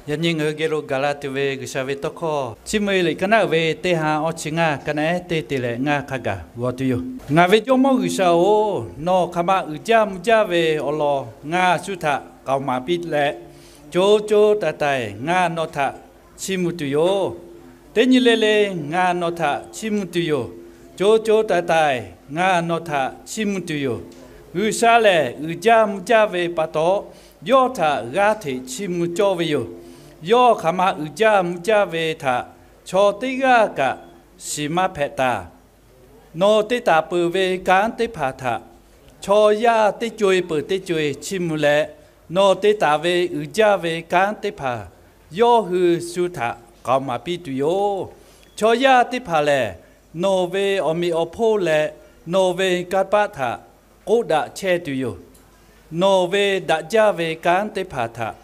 Yaꞈ nyi ngaˬ hui geh lo gaˬ la tuˬ ve G'uiˬsha ve tawˇ hkawˇ, Chiˇ mvuh-e liꞈ ka naˉ uiˍ ve teˇ ha awˇ chi ngaˇ ka naˉ ehˉ teˇ te leh ngaˇ hk'a gaˬ g'aw tuˬ yoˬ. Ngaˬ ve Jawˇmawˇ G'uiˬsha-oˬ, nawˬ hk'aˬ ma uiˍ jaˇ mvuh jaˇ ve awˬ lawn ngaˬ shu htaꞈ k'aoˍ maˍ piˇ leh, co co taiˍ taiˍ ngaˬ nawˬ htaꞈ chiˇ mvuh tuˬ yoˬ. Teˇ nyi le le ngaˬ nawˬ htaꞈ chiˇ mvuh tuˬ yoˬ. Co co taiˍ taiˍ ngaˬ nawˬ htaꞈ chiˇ mvuh tuˬ yoˬ. G'uiˬsha lehˬ uiˍ jaˇ mvuh jaˇ ve pa taw, yawˇ htaꞈ g'aˇ hteꞈ chiˇ mvuh cawˇ ve yoˬ. Yawˇ hk'aˬ ma uiˍ jaˇ mvuh jaˇ ve htaꞈ chaw teˇ g'aˇ kaꞈ shiˍ maˇ hpehꞈ taˍ. Nawˬ te taˍ peuˬ ve kanˉ teˇ hpaˍ htaꞈ chaw yaˇ teˇ co-e peuˬ teˇ co-e chiˇ mvuh leh, nawˬ te taˍ ve uiˍ jaˇ ve kanˉ teˇ hpaˍ yawˇ hui shu htaꞈ k'aoˍ maˍ piˇ tuˬ yoˬ. Chaw yaˇ teˇ hpaˍ lehˬ, nawˬ ve awˬ meꞈ awˬ hponˇ leh nawˬ ve kanˇ paˆ htaꞈ k'oˆ daꞈ chehˇ tuˬ yoˬ. Nawˬ ve daꞈ jaˇ ve kanˉ teˇ hpaˍ htaꞈ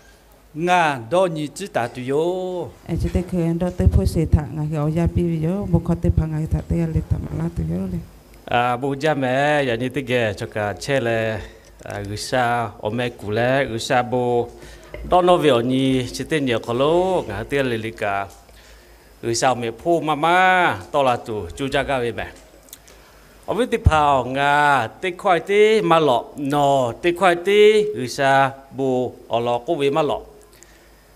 ngaˬ dawˇ nyi tcuhˉ taˍ tuˬ yoˬ. Chi teˇ hkui dawˇ teˇ hpoˆ sheˍ htaꞈ ngaˬ hui awˬ yanˇ piˇ ve yoˬ. Bon hkawˇ teˇ hpaˍ ngaˬ hui htaꞈ teˇ g'aˇ le htaꞈ maˍ laˇ tuˬ yoˬ le. Bon jaˇ mehˍ. Yaꞈ nyi teˇ geh chaw kaꞈ chehˇ leh, G'uiˬsha awˬ meh kuˬ leh G'uiˬsha bon dawˇ nawˇ ve awˬ nyi chi teˇ nyi awˬ hk'aw lo ngaˬ hui teˇ g'aˇ le le kaꞈ G'uiˬsha awˬ meꞈ hponˇ maˇ maˇ tawˆ la tuˬ coˇ jaˇ gaˇ ve mehˍ. Awˬ viˉ teˇ hpaˍ-oˬ, ngaˬ teˇ hkawˇ-e tiˉ maˇ lawꞈ, nawˬ teˇ hkawˇ-e tiˉ G'uiˬsha bon awˬ lawn k'oˆ ve maˇ lawꞈ.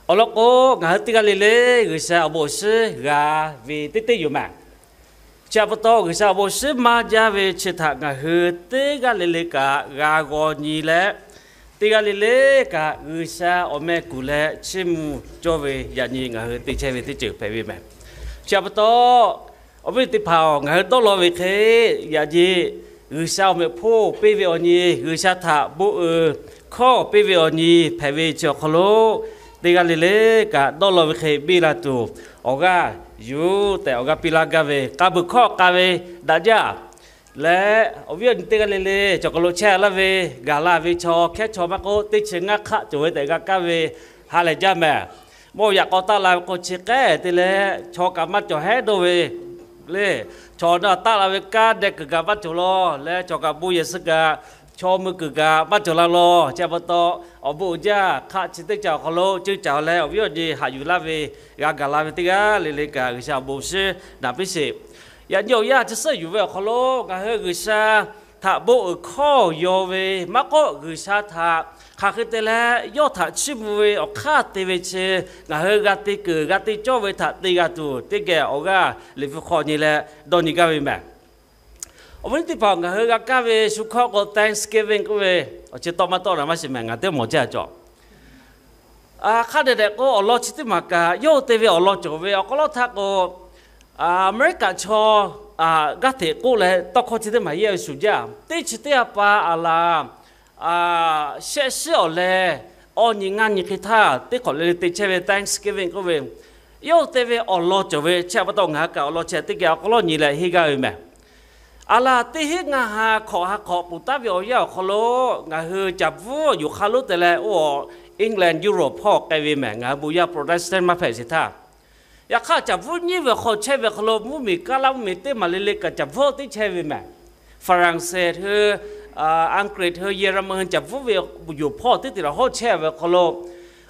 Awˬ lawn k'o, ngaˬ hui teˇ g'aˇ le le G'uiˬsha awˬ bon awˬ shinˉ g'a ve teˇ teˇ yoˬ mehˍ. Chi htaꞈ pa taw, G'uiˬsha awˬ bon awˬ shinˉ maˇ jaˇ ve chi htaꞈ ngaˬ hui teˇ g'aˇ le le kaꞈ g'a g'aw nyi leh, teˇ g'aˇ le le kaꞈ G'uiˬsha awˬ meh kuˬ leh chiˇ mvuh cawˇ ve yaꞈ nyi ngaˬ hui te chehˇ ve teˇ ceuˬ hpehꞈ ve mehˍ. Chi htaꞈ pa taw, awˬ viˉ teˇ hpaˍ-oˬ, ngaˬ hui dawˇ law ve hk'e, yaꞈ nyi G'uiˬsha awˬ meꞈ hponˇ piˇ ve awˬ nyi, G'uiˬsha htaꞈ bon uiˍ hkawˇ piˇ ve awˬ nyi hpehꞈ ve chi awˬ hk'aw lo, teˇ g'aˇ le le kaꞈ dawˇ law ve hk'e biˇ la tuˬ awˬ g'aˇ yuˬ tehꞈ awˬ g'aˇ piˇ laˇ gaˇ ve k'a beuˬ hkawˇ k'a ve daꞈ jaˇ leh, awˬ viˉ awˬ nyi teˇ g'aˇ le le cawˬ hk'aw lo chehˇ laˇ ve gaˬ la ve chaw hkehˉ chaw maˇ k'oˆ, teˇ chi ngaˇ hk'aˆ cawˬ ve tehꞈ g'a kaˇ ve ha lehˬ jaˇ mehˍ. Mawˇ yaꞈ k'aw taˆ la ve k'o, chi k'ehˉ te leh chaw kaꞈ maˇ cawˬ hehˉ dawˇ ve le. Chaw naˇ taˆ la ve kanˉ deh kuiˬ kaꞈ maˇ cawˬ law leh, chaw kaꞈ bon yehˬ suh kaꞈ chaw mui kuiˬ kaꞈ maˇ cawˬ la law. Chi pa taw, awˬ bon uiˍ jaˇ hk'aˆ chi teˇ caˬ awˬ hk'aw lo ceuˇ caˬ leh awˬ viˉ awˬ nyi haꞈ yuˬ laˇ ve g'a gaˬ la ve teˇ g'aˇ le le kaꞈ G'uiˬsha awˬ bon awˬ shinˉ naˍ piˇ sheˍ. Yaꞈ nyi awˬ yanˇ chi suhˉ yuˬ ve awˬ hk'aw lo ngaˬ hui G'uiˬsha htaꞈ bon uiˍ hkawˇ yaw ve maˇ k'oˆ, G'uiˬsha htaꞈ hk'aˬ hk'e te leh yawˇ htaꞈ chiˇ mvuh ve awˬ hk'aˇ te ve chi ngaˬ hui g'a te kuiˬ g'a te cawˇ ve htaꞈ te g'a tuˬ teˇ geh awˬ g'aˇ Liꞈ hpu hk'aw nyi leh dawˇ nyi gaˇ ve mehˍ. Awˬ viˉ teˇ hpaˍ, ngaˬ hui g'a kaˇ ve shu hkawˇ k'o Thanksgiving k'oˆ ve, awˬ chi tawˆ maˇ tawˆ na maˇ shiˍ mehˍ, ngaˬ teˇ mawˬ jaˇ cawˬ. Hk'a dehꞈ dehꞈ k'o, awˬ lawn chi teˇ maˬ kaꞈ yawˇ hui te ve awˬ lawn cawˬ ve awˬ hk'aw lo htaˇ k'o, America chaw g'aˇ hteꞈ k'oˆ leh tawˇ hkawˇ chi teˇ maˬ yehˇ ve shuˍ jaˇ. Teˇ chi teˇ ha pa aˬ laˬ shehˆ shiˉ awˬ leh awˇ nyi ngaˇ nyi hk'e htaˇ teˇ hk'awꞈ le le te chehˇ ve Thanksgiving k'oˆ ve, yawˇ hui te ve awˬ lawn cawˬ ve chi htaꞈ pa taw ngaˬ hui kaꞈ awˬ lawn chi teˇ geh awˬ hk'aw lo nyi leh henˇ gaˇ ve mehˍ. Aˬ laˬ teˇ hinˉ ngaˇ ha hk'awꞈ ha hk'awꞈ peuˬ taˉ ve awˬ yanˇ awˬ hk'aw lo ngaˬ hui caˬ bvuhˉ yoˬ hk'a lonˉ te leh oˇ England, Europe hpawˇ k'ai ve mehˍ. Ngaˬ hui bon yaˇ Protestant maˇ hpehꞈ sheˍ htaˇ, yaꞈ hk'aˇ caˬ bvuhˉ nyiˉ ve hk'aw chehˇ ve hk'aw lo mvuhˇmiˬ kaˇ laˇ mvuhˇmiˬ teˇ maˬ le le kaꞈ caˬ bvuhˉ teˇ chehˇ ve mehˍ. France hui, Anˍgriˍ hui, Yeˍraˍmanˍ hui caˬ bvuhˉ ve yoˬ hpawˇ teˇ te laˬ hawˉ chehˇ ve awˬ hk'aw lo,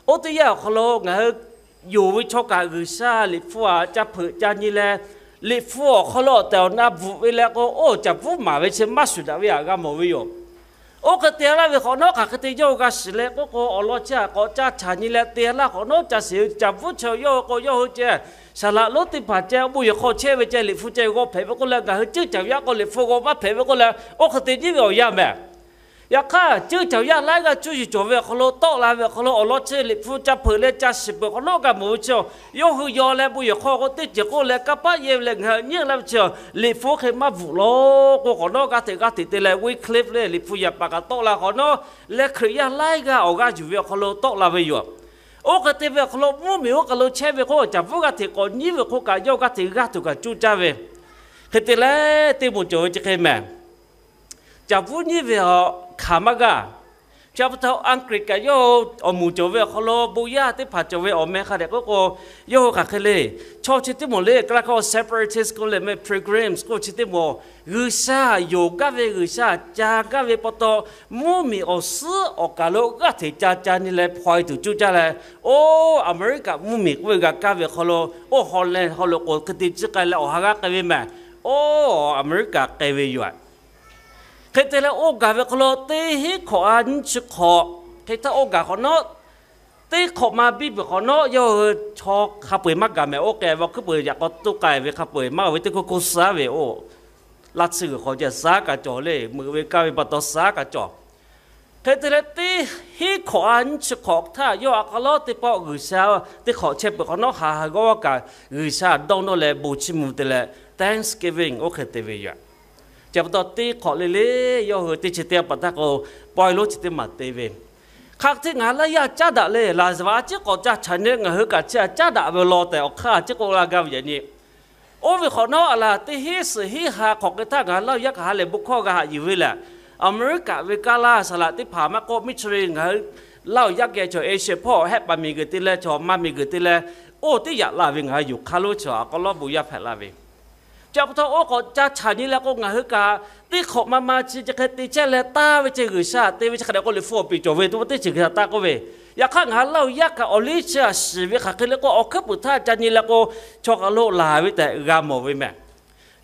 oˇ teˇ yanˇ awˬ hk'aw lo ngaˬ hui yonˍ ve chaw kaꞈ G'uiˬsha Liꞈ hpu aꞈ ca hpeuꞈ ca nyi leh, Liꞈ hpu awˬ hk'aw lo awˬ tehˬ awˬ na bvuhꞈ ve leh k'o, oˇ caˬ bvuhˉ maˍ ve chi maˇ shuˍ daꞈ ve htaꞈ g'a mawˬ ve yoˬ. Oˇ hk'e te laˇ ve hk'awꞈ nawˉ hk'aˬ hk'e te yawˇ hui g'a shiˍ leh k'oˆ k'o, awˬ lawn chi htaꞈ k'awꞈ ca chaˬ nyi leh te laˇ hk'awꞈ nawˉ ca shiˍ caˬ bvuhˉ chaw yawˇ hui k'o, yawˇ hui ceh saˍ laꞈ lonˉ teˇ hpaˍ ceh bon yehˬ hk'aw chehˇ ve ceh Liꞈ hpu ceh g'aw hpehꞈ ve k'oˆ leh, ngaˬ hui ceuˇ caˬ yaˇ k'o Liꞈ hpu g'aw maˇ hpehꞈ ve k'oˆ leh, oˇ hk'e te nyiˉ ve awˬ yanˇ mehˍ. Yaꞈ hk'aˇ ceuˇ caˬ yaˇ laiˉ g'aˇ cuˇ yiˍ cawˬ ve awˬ hk'aw lo tawˆ la ve awˬ hk'aw lo awˬ lawn chi Liꞈ hpu ca hpeuꞈ leh ca shiˍ peuˬ hk'awꞈ nawˉ g'a mawˬ ve chi, yawˇ hui yaw leh bon yehˬ hk'aw k'o teˇ ceuˬ k'oˆ leh kanˇ paˆ yehˇ ve leh ngaˬ hui nyiˉ laˇ ve chi, Liꞈ hpu hk'e maˇ bvuhꞈ law k'o, hk'awꞈ nawˉ g'aˇ hteꞈ g'aˇ hteꞈ te leh Wycliffe leh Liꞈ hpu yaꞈ paˍ kaꞈ tawˆ la hk'awꞈ nawˉ leh Hkriꞈ yaˇ laiˉ g'aˇ awˬ g'aˇ yuˬ ve awˬ hk'aw lo tawˆ la ve yoˬ. Oˇ hk'e te ve awˬ hk'aw lo mvuhˇmiˬ oˇ kaˬ lo chehˇ ve k'o, caˬ bvuhˉ g'aˇ hteꞈ k'awꞈ nyiˉ ve hk'oˆ kaꞈ yawˇ g'aˇ hteꞈ g'aˇ tuˬ kaꞈ coˇ caˇ ve hk'e te leh teˇ moˍ cawˬ ve chi hk'e mehˍ. Caˬ bvuhˉ nyiˉ ve awˬ hkanˍ maˇ g'aˇ. Chi pa taw Aˍgriˍ kaꞈ yawˇ hui awˬ moˍ cawˬ ve awˬ hk'aw lo bon yaˇ teˇ hpaˍ cawˬ ve awˬ meh hk'a dehꞈ k'oˆ k'o, yawˇ hui hk'aˬ hk'e le, chaw chi teˇ moˍ le, Kaˇlaˇ hkawˇ separatist k'oˆ leh meh pilgrims k'oˆ chi teˇ moˍ, G'uiˬsha yonˍ gaˇ ve, G'uiˬsha ca gaˇ ve pa taw, mvuhˇmiˬ awˬ suhˉ awˬ kaˍ lo g'aˇ hteꞈ ca ca nyi leh hpaw e tuˬ cuˇ caˇ leh, oˇ Aˍmeˍriˆkaꞈ mvuhˇmiˬ k'oˆ ve g'a kaˇ ve awˬ hk'aw lo, oˇ Holland hk'aw lo k'o hk'e te ciˇ k'ai leh awˬ ha g'aˇ k'ai ve mehˬ. Oˇ Aˍmeˍriˆkaꞈ k'ai ve yoˬ. Hk'e te leh oˇ gaˬ ve hk'aw lo teˇ hinˉ hkawꞈ a nyiˇ chi hk'awꞈ, hk'e htaˇ oˇ gaˬ hk'awꞈ nawˉ, teˇ hkawꞈ ma biˇ peuˬ hk'awꞈ nawˉ, yawˇ hui chaw hk'a peu eˬ maˇ gaˬ mehˬ. Oˇ k'ai ve awˬ hkuiˉ peuˬ yaꞈ k'aw toˆ k'ai ve hk'a peu eˬ maˇ g'a ve teˇ hkawˇ hkawˇ suh ve oˇ, laˇ tsuhˇ g'uiˬ hk'aw ceh suh kaꞈ cawˬ le, meuꞈ ve kaˇ ve pa taw suh kaꞈ cawˬ. Hk'e te leh teˇ hinˉ hkawꞈ a nyiˇ chi hk'awꞈ htaˇ, yawˇ a k'a lawˉ teˇ pawˆ G'uiˬsha teˇ hk'awꞈ chehˇ peuˬ hk'awꞈ nawˉ, ha ha g'awˇ g'awˇ kaꞈ G'uiˬsha dawˇ nawˇ leh bon chiˇ mvuh te leh Thanksgiving oˇ hk'e te ve yoˬ. Chi pa taw teˇ hk'awꞈ le le yawˇ hui teˇ chi teˇ pa taˇ k'o, pawehˇ lonˉ chi teˇ maˬ te ve, hk'aˬ hk'e te ngaˬ hui laˇ yaˇ caˉ daꞈ le, laˍzaˍvaˍ a ciˉ k'awꞈ ca chaꞈ nyi ngaˬ hui kaꞈ chi a caˉ daꞈ ve law tehꞈ awˬ hk'aˇ a ciˉ k'oˆ laˇ gaˇ ve yaꞈ nyi. Oˇ ve hk'awꞈ nawˉ a laˬ teˇ hinˉ suhˍ hinˉ ha hk'awꞈ hk'e htaˇ ngaˬ hui Laˇ huˍ yaˇ kaꞈ ha lehˬ bon hkawˇ g'a haꞈ yuˬ ve lehˬ, Aˍmeˍriˆkaꞈ ve kaˇ laˇ saˍ laꞈ teˇ hpaˍ maˇ k'oˆ, missionary ngaˬ hui Laˇ huˍ yaˇ geh chaw Asia hpawˇ hehˆ paˍ miˬguiˬ te leh chaw maˇ miˬguiˬ te leh, oˇ teˇ yaꞈ la ve ngaˬ hui yuˬ hk'aˇ lonˉ chaw a k'a lawˉ bon yaˇ hpehꞈ la ve. Chi pa taw oˇ k'awꞈ ca chaꞈ nyi leh k'o, ngaˬ hui kaꞈ teˇ hk'awꞈ ma ma chi chi hk'e te chehˇ leh taˇ ve ceh G'uiˬsha te ve chi hk'a dehꞈ k'o, liꞈ hpu awˬ piˍ cawˬ ve teˇ pawˆ teˇ ceuˬ G'uiˬsha taˇ k'oˆ ve. Yaꞈ hk'aˇ ngaˬ hui Laˇ huˍ yaˇ kaꞈ awˬ liˇ chi a shiˍ ve hk'aˬ hk'e le k'o, awˬ hkuiˉ puiˍ htaˇ ca nyi leh k'o, chaw kaˬ lo laˬ ve tehꞈ g'a mawˬ ve mehˬ.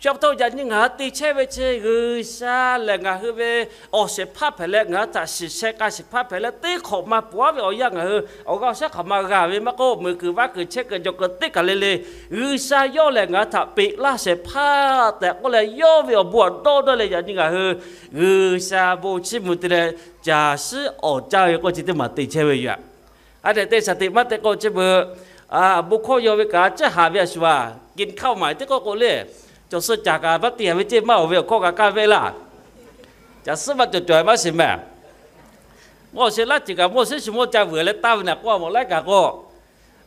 Chi pa taw yaꞈ nyi ngaˬ hui te chehˇ ve chi G'uiˬsha lehˬ ngaˬ hui ve awˬ shehˍ hpaˇ hpehꞈ leh, ngaˬ hui htaꞈ shiˍ sheh k'a shehˍ hpaˇ hpehꞈ leh, teˇ hk'awꞈ ma pawˬ aˉ ve awˬ yanˇ ngaˬ hui awˬ g'aˇ awˬ shaˉ hk'aˬ ma g'a ve maˇ k'oˆ, meuꞈ kuiˬ vaˇ kuiˬ chehˇ kuiˬ jawˬ kuiˬ teˇ kaˬ le le, G'uiˬsha yawˇ lehˬ ngaˬ hui htaꞈ peꞈ laˇ shehˍ hpaˇ tehꞈ k'oˆ leh, yawˇ ve awˬ bon awˬ dawˇ dawˇ leh yaꞈ nyi ngaˬ hui G'uiˬsha bon chiˇ mvuh te leh, caˬ shiˉ awˍ caˇ ve k'oˆ chi teˇ maˬ te chehˇ ve yoˬ. A tehꞈ te shaˍ teꞈ maˇ te k'o chi beuꞈ, bon hkawˇ yaw ve kaꞈ caˉ haˍ ve a shu a, กินข้าวใหม่ teˇ k'oˆ k'o le, cawˬ suh caˬ kaꞈ vaˇ te haˍ ve ceˇ maˇ awˬ ve awˬ hkawˇ kaꞈ kaˇ ve laˇ. Caˬ suhˉ maˇ cawˬ cawˬ maˇ shiˍ mehˬ. Mawˇ sheˍ laˇ ceˬ kaꞈ mawˇ sheˍ shu mawˇ ca vuiˬ leh taˇ ve naꞈ k'oˆ a mawˬ laiˉ kaꞈ k'o,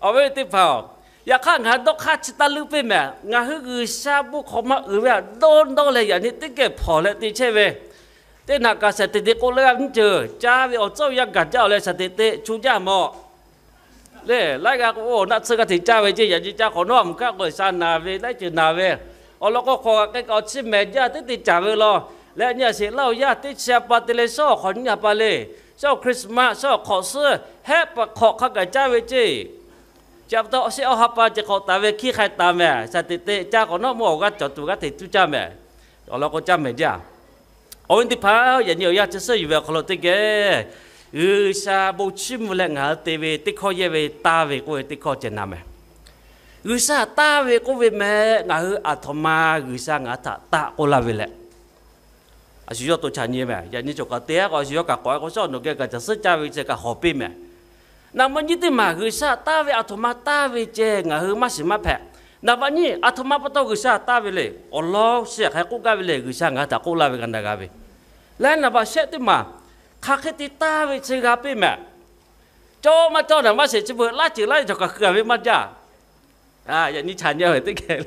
awˬ viˉ teˇ hpaˍ-oˬ, yaꞈ hk'aˇ ngaˬ hui dawˇ hk'aˇ chi taˇ leuˆ piˇ mehˬ. Ngaˬ hui G'uiˬsha bon hk'awꞈ ma uiˍ ve htaꞈ dawˇ dawˇ leh yaꞈ nyi teˇ geh hpawnˬ leh te chehˇ ve, teˇ naꞈ kaꞈ shaˍ teꞈ te k'oˆ leh g'a nyiˇ ceuˬ caˇ ve awˬ tcuhˇ yaˇ gaˬ jaˇ-oˬ leh shaˍ teꞈ te chu jaˇ mawˬ le. Laiˉ g'aˇ k'o, oˇ naˆ tsuhˇ g'aˇ hteꞈ caˇ ve ceˇ, yaꞈ nyi ca hk'awꞈ nawˉ a mvuhˬ kaˆ k'o shaˍ naˍ ve laiˉ ceuˬ naˍ ve, awˬ lawn k'o hk'awꞈ kaꞈ k'ai kaꞈ awˬ chiˇ mehˍ jaˇ teˇ te caˍ ve law. Leh nyi a sheˍ Laˇ huˍ yaˇ teˇ chi a pa te leh shawˉ awˬ hk'awꞈ nyiˇ a pa le, shawˉ Christmas shawˉ awˬ hk'awꞈ suhˉ hehˆ paˍ hk'awꞈ hk'a gaˬ caˇ ve ceˇ. Chi pa taw shehˆ awˬ ha pa ceh hk'awꞈ taˍ ve hkiˇ hk'ai taˍ mehˬ. Shaˍ teꞈ te caˇ hk'awꞈ nawˉ mawˇ awˬ g'aˇ cawˬ tuˬ g'aˇ hteꞈ tuˉ caˇ mehˬ. Awˬ lawn k'o caˇ mehˬ jaˇ. Awˬ viˉ teˇ hpaˍ, yaꞈ nyi awˬ yanˇ chi suhˉ yuˬ ve awˬ hk'aw lo teˇ geh G'uiˬsha bon chiˇ mvuh leh ngaˬ hui te ve teˇ hkawˇ yehˇ ve taˇ ve k'oˆ ve teˇ hkawˇ ceh na mehˬ. G'uiˬsha taˇ ve k'oˆ ve mehˬ, ngaˬ hui aˬ htoꞈ ma G'uiˬsha ngaˬ hui htaꞈ taˆ k'oˆ laˇ ve leh, a shu yawˇ to chaꞈ nyi mehˬ. Yaꞈ nyi cawˬ kaꞈ te a k'o, a shu yawˇ kaꞈ k'awꞈ k'o shawˉ nawˬ geh kaꞈ caˬ suhˉ caˇ ve ceh kaꞈ hawˍ piˇ mehˬ. Naˍ baˆ nyiˇ teˇ maˬ G'uiˬsha taˇ ve aˬ htoꞈ ma taˇ ve ceh ngaˬ hui maˇ shiˍ maˇ hpehꞈ. Naˍ baˆ nyiˇ, aˬ htoꞈ ma pa taw G'uiˬsha taˇ ve le. Awˬ lawn shiˍ hk'a k'oˆ gaˇ ve le, G'uiˬsha ngaˬ hui htaꞈ k'oˆ laˇ ve g'a na g'a ve. Leh naˍ baˆ shehˆ teˇ maˬ, hk'aˬ hk'e te taˇ ve chi g'a piˇ mehˬ. Cawˇ maˇ cawˇ naˍ baˆ sheˍ chi beuꞈ laˇ ceuˬ laˇ cawˬ kaꞈ hkui a ve maˇ jaˇ. Yaꞈ nyi chaꞈ nyi ve teˇ geh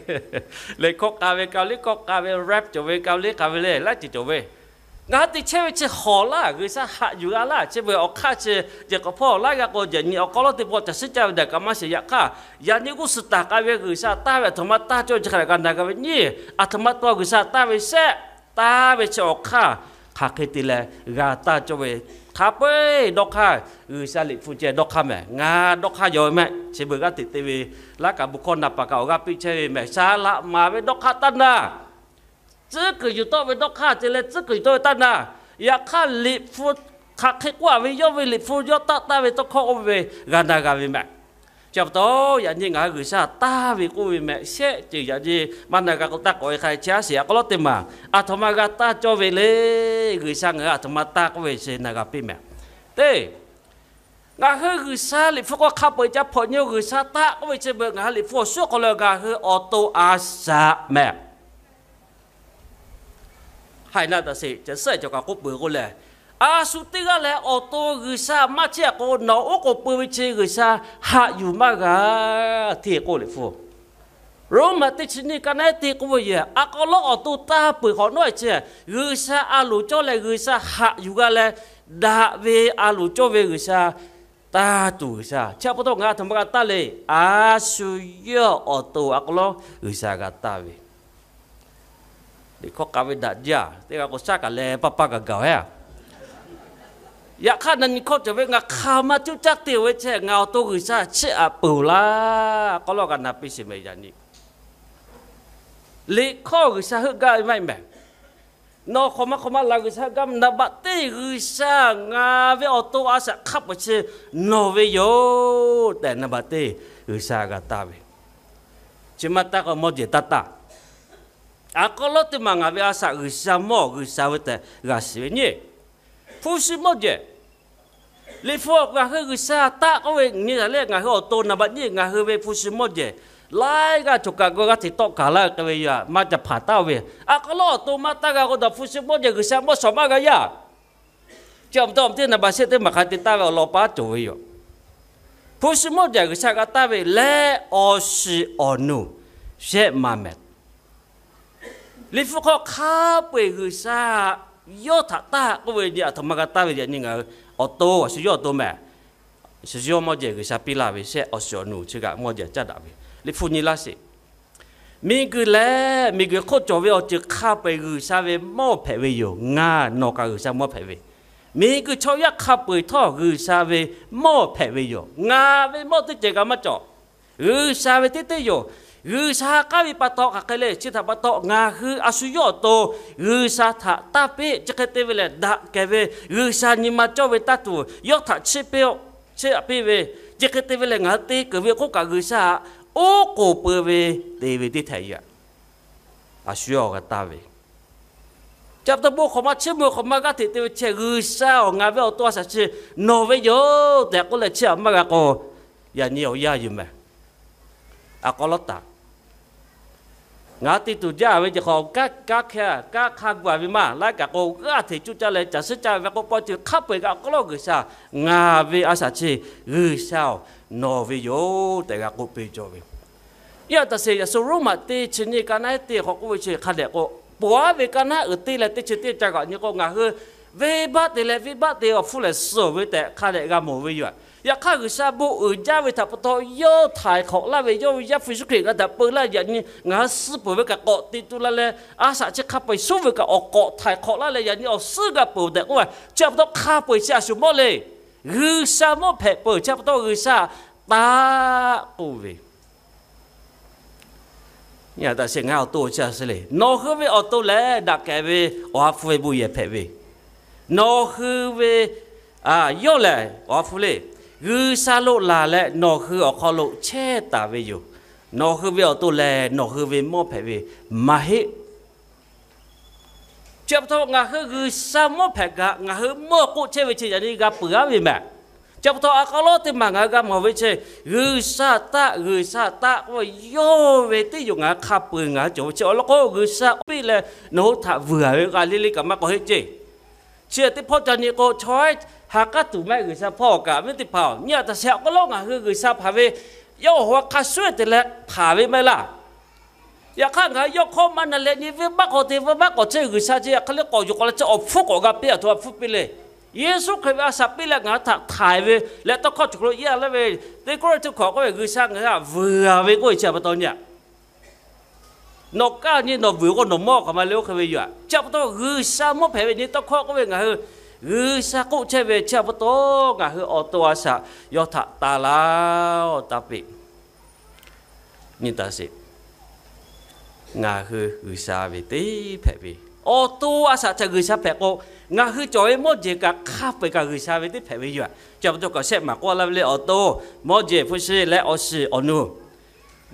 le, hkawˇ k'a ve kaꞈ le, hkawˇ k'a ve rap cawˬ ve kaꞈ le, k'a ve le laiˉ ceuˬ cawˬ ve. Ngaˬ hui te chehˇ ve chi hawˍ laˇ, G'uiˬsha haꞈ yuˬ g'a laˇ. Chi beuꞈ awˬ hk'aˇ chi ceh k'awꞈ hpawˇ laiˉ g'aˇ k'o, yaꞈ nyi awˬ hk'aw lo teˇ pawˆ caˬ suhˉ caˇ ve daꞈ kaꞈ maˇ shiˍ. Yaꞈ hk'aˇ yaꞈ nyi g'uˇ suhˍ taˍ k'ai ve G'uiˬsha taˇ ve aˬ htoꞈ ma taˇ cawˇ ve chi hk'a dehꞈ g'a na g'a ve nyiˇ, aˬ htoꞈ ma taw G'uiˬsha taˇ ve shehˆ, taˇ ve chi awˬ hk'aˇ hk'aˬ hk'e te leh g'a taˇ cawˇ ve, hk'a peu-eˬ dawˇ hk'aˇ G'uiˬsha liꞈ hpu ceh dawˇ hk'aˇ mehˬ. Ngaˬ dawˇ hk'aˇ yaw ve mehˆ. Chi beuꞈ g'aˇ hteꞈ te ve laˇ kaꞈ bon hkawˇ na paˍ kaꞈ awˬ g'aˇ piˇ chehˇ ve mehˬ. Shaˍ laꞈ maˍ ve dawˇ hk'aˇ taˇ na. Tcuhˉ kuiˬ yuˬ tawˆ ve dawˇ hk'aˇ te leh tcuhˉ kuiˬ yuˬ tawˆ ve taˇ na. Yaꞈ hk'aˇ liꞈ hpu hk'aˬ hk'e k'oˆ a ve, yawˇ ve liꞈ hpu yawˇ taˆ taˇ ve tawˇ hkawˇ oˇ ve g'a na g'a ve mehˬ. Chi pa taw yaꞈ nyi ngaˬ hui G'uiˬsha taˇ ve k'oˆ ve mehˬ shehˆ ceuˬ yaꞈ nyi maˇ na g'a k'o taˇ k'awꞈ e hk'a chehˇ a sheˍ. A k'aw lawˉ teˇ maˬ aˬ htoꞈ ma g'a taˇ cawˇ ve le, G'uiˬsha ngaˬ hui aˬ htoꞈ ma taˇ k'oˆ ve chi na g'a piˇ mehˬ. Teˇ, ngaˬ hui G'uiˬsha liꞈ hpu k'o hk'a peu-eˬ ca hpawꞈ nyi-o, G'uiˬsha taˇ k'oˆ ve chi beuꞈ ngaˬ hui liꞈ hpu awˬ shuˉ hk'aw lo g'a hui awˬ to a shaꞈ mehˬ. Haiˬ na taꞈ sheˍ, caˬ suhˉ cawˬ kaꞈ k'oˆ peuˬ k'o lehˬ, a shu teˇ g'aˇ leh awˬ to G'uiˬsha maˇ chehˇ k'o, nawˬ oˉ k'oˍ pui ve chi G'uiˬsha haꞈ yuˬ maˇ g'a hteˇ k'oˆ liꞈ hpu. Roˉmaꞈ teˇ chi nyiˇ ka naˉ teˇ k'oˆ ve yoˬ. A k'aw lawˉ awˬ to taˇ peuˬ hk'awꞈ nawˉ chi, G'uiˬsha a loˍ cawˇ leh G'uiˬsha haꞈ yuˬ g'a leh daꞈ ve a loˍ cawˇ ve G'uiˬsha, taˇ tuˬ G'uiˬsha. Chi pa taw ngaˬ a htoꞈ ma g'a taˇ le. A shu yawˇ awˬ to a k'aw lawˉ G'uiˬsha g'a taˇ ve. Liꞈ hkawˇ k'a ve daꞈ jaˇ teˇ g'aˇ k'o shaˉ kaꞈ leh paˇ paˇ gaˬ gaˬ-oˬ heˉ. Yaꞈ hk'aˇ na nyi hkawˇ cawˬ ve ngaˬ hk'aˬ ma cuˇ caˇ te-oˬ ve chi ngaˬ awˬ to G'uiˬsha chiˇ aꞈ peuˬ laˇ k'aw lawˉ g'a na piˇ sheˍ mehˍ yaꞈ nyi. Liꞈ hkawˇ G'uiˬsha heuˆ gaˇ ve maˇ heˆ mehˍ. Nawˬ hk'awꞈ ma hk'awꞈ ma laˬ G'uiˬsha heuˆ gaˇ, naˍ baꞈ teˇ G'uiˬsha ngaˬ ve awˬ to a shaꞈ hk'a peu-eˬ chi nawˬ ve yoˬ tehꞈ naˍ baꞈ teˇ G'uiˬsha g'a taˇ ve. Chi maˇ taˇ k'o mawˇ jehˬ taˇ taˇ. A k'aw lawˉ teˇ maˬ ngaˬ ve a shaꞈ G'uiˬsha mawˇ G'uiˬsha ve tehꞈ g'a shiˍ ve nyi. Hpu shi mawˇ jehˬ. Liꞈ hpu ngaˬ hui G'uiˬsha taˆ k'oˆ ve nyi taˍ leh ngaˬ hui awˬ to naˍ baꞈ nyi ngaˬ hui ve hpu shi mawˇ jehˬ laiˉ g'aˇ cawˬ kaꞈ g'a g'a hteꞈ tawˆ kaˬ laˇ k'ai ve yoˬ. Maˇ ca hpanˍ taˉ-oˬ ve. A k'aw lawˉ awˬ to maˇ taˇ g'a k'o, nawˬ hpu shi mawˇ jehˬ G'uiˬsha mawˇ shawˍ maˇ g'a yaˇ. Chi pa taw teˇ naˍ baꞈ shehˆ teˇ maˬ hk'a te taˍ ve awˬ lawn paˉ cawˬ ve yoˬ. Hpu shi mawˇ jehˬ G'uiˬsha g'a taˇ ve leh awˬ shiˍ awˬ nuˬ shehˆ ma mehˍ. Liꞈ hpu hk'aw hk'a peu-eˬ G'uiˬsha yawˇ htaꞈ taˆ k'oˆ ve nyi a htoꞈ ma g'a taˇ ve yaꞈ nyi ngaˬ hui awˬ to awˬ shiˍ yawˇ awˬ to mehˍ. Shiˍ yawˇ mawˇ jehˬ G'uiˬsha piˇ laˇ ve shehˆ awˬ shiˍ awˬ nuˬ chi kaꞈ mawˇ jehˬ caˇ daꞈ ve. Liꞈ hpu nyi laˇ sheˍ. Miˬguiˬ lehˬ miˬguiˬ hk'oˆ cawˬ ve awˬ ceuˬ hk'a peu-eˬ G'uiˬsha ve mawˇ hpehꞈ ve yoˬ. Ngaˬ nawˬ kaꞈ G'uiˬsha mawˇ hpehꞈ ve. Miˬguiˬ chaw yaˇ hk'a peu-eˬ htawˇ G'uiˬsha ve mawˇ hpehꞈ ve yoˬ. Ngaˬ ve mawˇ teˇ ceuˬ kaꞈ maˇ cawˬ. G'uiˬsha ve teˇ teˇ yoˬ. G'uiˬsha ha k'aˉ ve pa taw hk'aˬ hk'e le chi htaꞈ pa taw ngaˬ hui a shu yawˇ awˬ to G'uiˬsha htaꞈ taˇ piˇ. Chi hk'e te ve lehˬ daꞈ kehˬ ve G'uiˬsha nyi ma cawˇ ve taˇ tuˬ yawˇ htaꞈ chiˇ piˇ-oˆ, chiˇ aꞈ piˇ ve. Chi hk'e te ve lehˬ ngaˬ hui te keunˍ ve k'oˆ kaꞈ G'uiˬsha htaꞈ oˉ k'oˍ peu ve te ve teˇ htehꞈ yaꞈ. A shu yawˇ g'a taˇ ve. Chi pa taw bon hk'awꞈ ma chiˇ mvuh hk'awꞈ ma g'aˇ hteꞈ te ve chi G'uiˬsha-oˬ, ngaˬ ve awˬ to a shaꞈ chi nawˬ ve yoˬ tehꞈ k'oˆ leh chiˇ aꞈ maˇ g'a k'o, yaꞈ nyi awˬ yanˇ yuˬ mehˍ. A k'aw lawˉ taˍ. Ngaˬ te tuˬ jaˇ ve ce hk'aw kanˉ hk'e kanˉ hk'a gu-a ve maˇ laiˉ kaꞈ k'o g'aˇ hteꞈ cuˇ caˇ leh caˬ suhˉ caˇ ve k'o paw ceuˬ hk'a peu-eˬ kaꞈ a k'aw lawˉ G'uiˬsha, ngaˬ ve a shaꞈ chi G'uiˬsha-oˬ, nawˬ ve yoˬ tehꞈ g'a k'oˆ piˇ cawˇ ve. Yaꞈ hk'aˇ taˍ sheˍ yaꞈ shu Roˉmaꞈ teˇ chi nyiˇ ka naˉ teˇ hk'aw k'oˆ ve chi hk'a dehꞈ k'o, pawˍ-aˉ ve ka naˉ uiˍ teˇ leh teˇ chi teˇ ca kaꞈ nyi k'o ngaˬ hui venˇbaˆ te leh venˇbaˆ te awˬ hpfuhˇ lehˬ suhˍ ve tehꞈ hk'a dehꞈ g'a mawˬ ve yoˬ. Yaꞈ hk'aˇ G'uiˬsha bon uiˍ jaˇ ve htaꞈ pa taw yawˇ htaiˍ hk'awꞈ laˇ ve yawˇ ve Yaˇ hpu Yeˍsuˆ Hkriꞈ g'a htaꞈ peu laˇ yaꞈ nyi ngaˬ hui suh peuˬ ve kaꞈ k'awꞈ te tu laˇ leh, a shaꞈ chi hk'a peu-eˬ suhˉ ve kaꞈ awˬ k'awꞈ htaiˍ hk'awꞈ laˇ leh yaꞈ nyi awˬ suhˉ g'a peuˬ tehꞈ k'oˆ ve. Chi pa taw hk'a peu-eˬ chi a shu mawˇ le. G'uiˬsha mawˇ hpehꞈ peuˬ chi pa taw G'uiˬsha taˆ k'oˆ ve. Nyi a taꞈ sheˍ ngaˬ awˬ to chi a shu le. Nawˬ hui ve awˬ to lehˬ daꞈ kehˬ ve awˬ ha hpu ve bon yehˬ hpehꞈ ve, nawˬ hui ve yawˇ lehˬ awˬ ha hpu le. G'uiˬsha lo laˬ leh nawˬ hui awˬ hk'aw lo chehˇ taˍ ve yoˬ. Nawˬ hui ve awˬ to lehˬ nawˬ hui ve mawˇ hpehꞈ ve maˇ heˆ. Chi pa taw ngaˬ hui G'uiˬsha mawˇ hpehꞈ kaꞈ ngaˬ hui mawˇ k'oˆ chehˇ ve chi yaꞈ nyi g'a peuˬ-aˉ ve mehˍ. Chi pa taw a k'aw lawˉ teˇ maˬ ngaˬ hui g'a mawˬ ve chi, G'uiˬsha taˆ, G'uiˬsha taˆ k'oˆ ve yawˇ ve teˇ yoˬ. Ngaˬ hui hk'a peu-eˬ ngaˬ hui cawˬ ve chi awˬ lawn k'o G'uiˬsha piˇ leh nawˬ hui htaꞈ vuiˬ-a ve k'a le le kaꞈ maˇ k'awꞈ heˆ ceˇ. Chi teˇ hpawˇ ca nyi k'o chaw ha k'aˉ tuˬ maˇ heˆ. G'uiˬsha hpawˇ kaꞈ ve teˇ hpaˍ-oˬ, nyi a taꞈ sheˍ a k'aw lawˉ ngaˬ hui G'uiˬsha hpanˍ ve yawˇ awˬ ha hk'a shuˉ te leh hpanˍ ve maˇ heˆ laˇ. Yaꞈ hk'aˇ ngaˬ hui yawˇ hkawˇ maˇ na leh nyi venˇbaˆ k'awꞈ te venˇbaˆ k'awꞈ chehˇ G'uiˬsha chi hk'e le k'awꞈ yuˬ k'awꞈ leh chi awˬ hpfuhˇ k'awꞈ g'a piˇ a htoꞈ ma hpfuhˇ piˇ le. Yeˍsuˆ Hkriꞈ ve a shaꞈ piˇ leh ngaˬ hui htaꞈ htaiˍ ve leh tawˇ hkawˇ cawˬ hk'aw lo yaˇ laˇ ve teˇ kawˇ teˇ hkawꞈ k'oˆ ve G'uiˬsha ngaˬ hui htaꞈ vuiˬ-a ve k'oˆ ve chi pa taw nyi a. Nawˬ kaˇ nyi nawˬ vuiˬ k'o nawˬ mawˇ hk'aˬ ma le oˇ hk'e ve yoˬ. Chi pa taw G'uiˬsha mawˇ hpehꞈ ve nyi tawˇ hkawˇ k'oˆ ve ngaˬ hui G'uiˬsha k'oˆ chehˇ ve chi pa taw ngaˬ hui awˬ to a shaꞈ yawˇ htaꞈ taˍ laˇ-oˆ taˍ piˇ. Nyi taꞈ sheˍ. Ngaˬ hui G'uiˬsha ve teˇ hpehꞈ ve, awˬ to a shaꞈ htaꞈ G'uiˬsha hpehꞈ k'o, ngaˬ hui cawˬ ve mawˇ jehˬ kaꞈ hk'a peu-eˬ kaꞈ G'uiˬsha ve teˇ hpehꞈ ve yoˬ. Chi pa taw kaꞈ shehˆ maˬ k'oˆ laˇ ve le awˬ to, mawˇ jehˬ, hpu shi leh awˬ shiˍ awˬ nu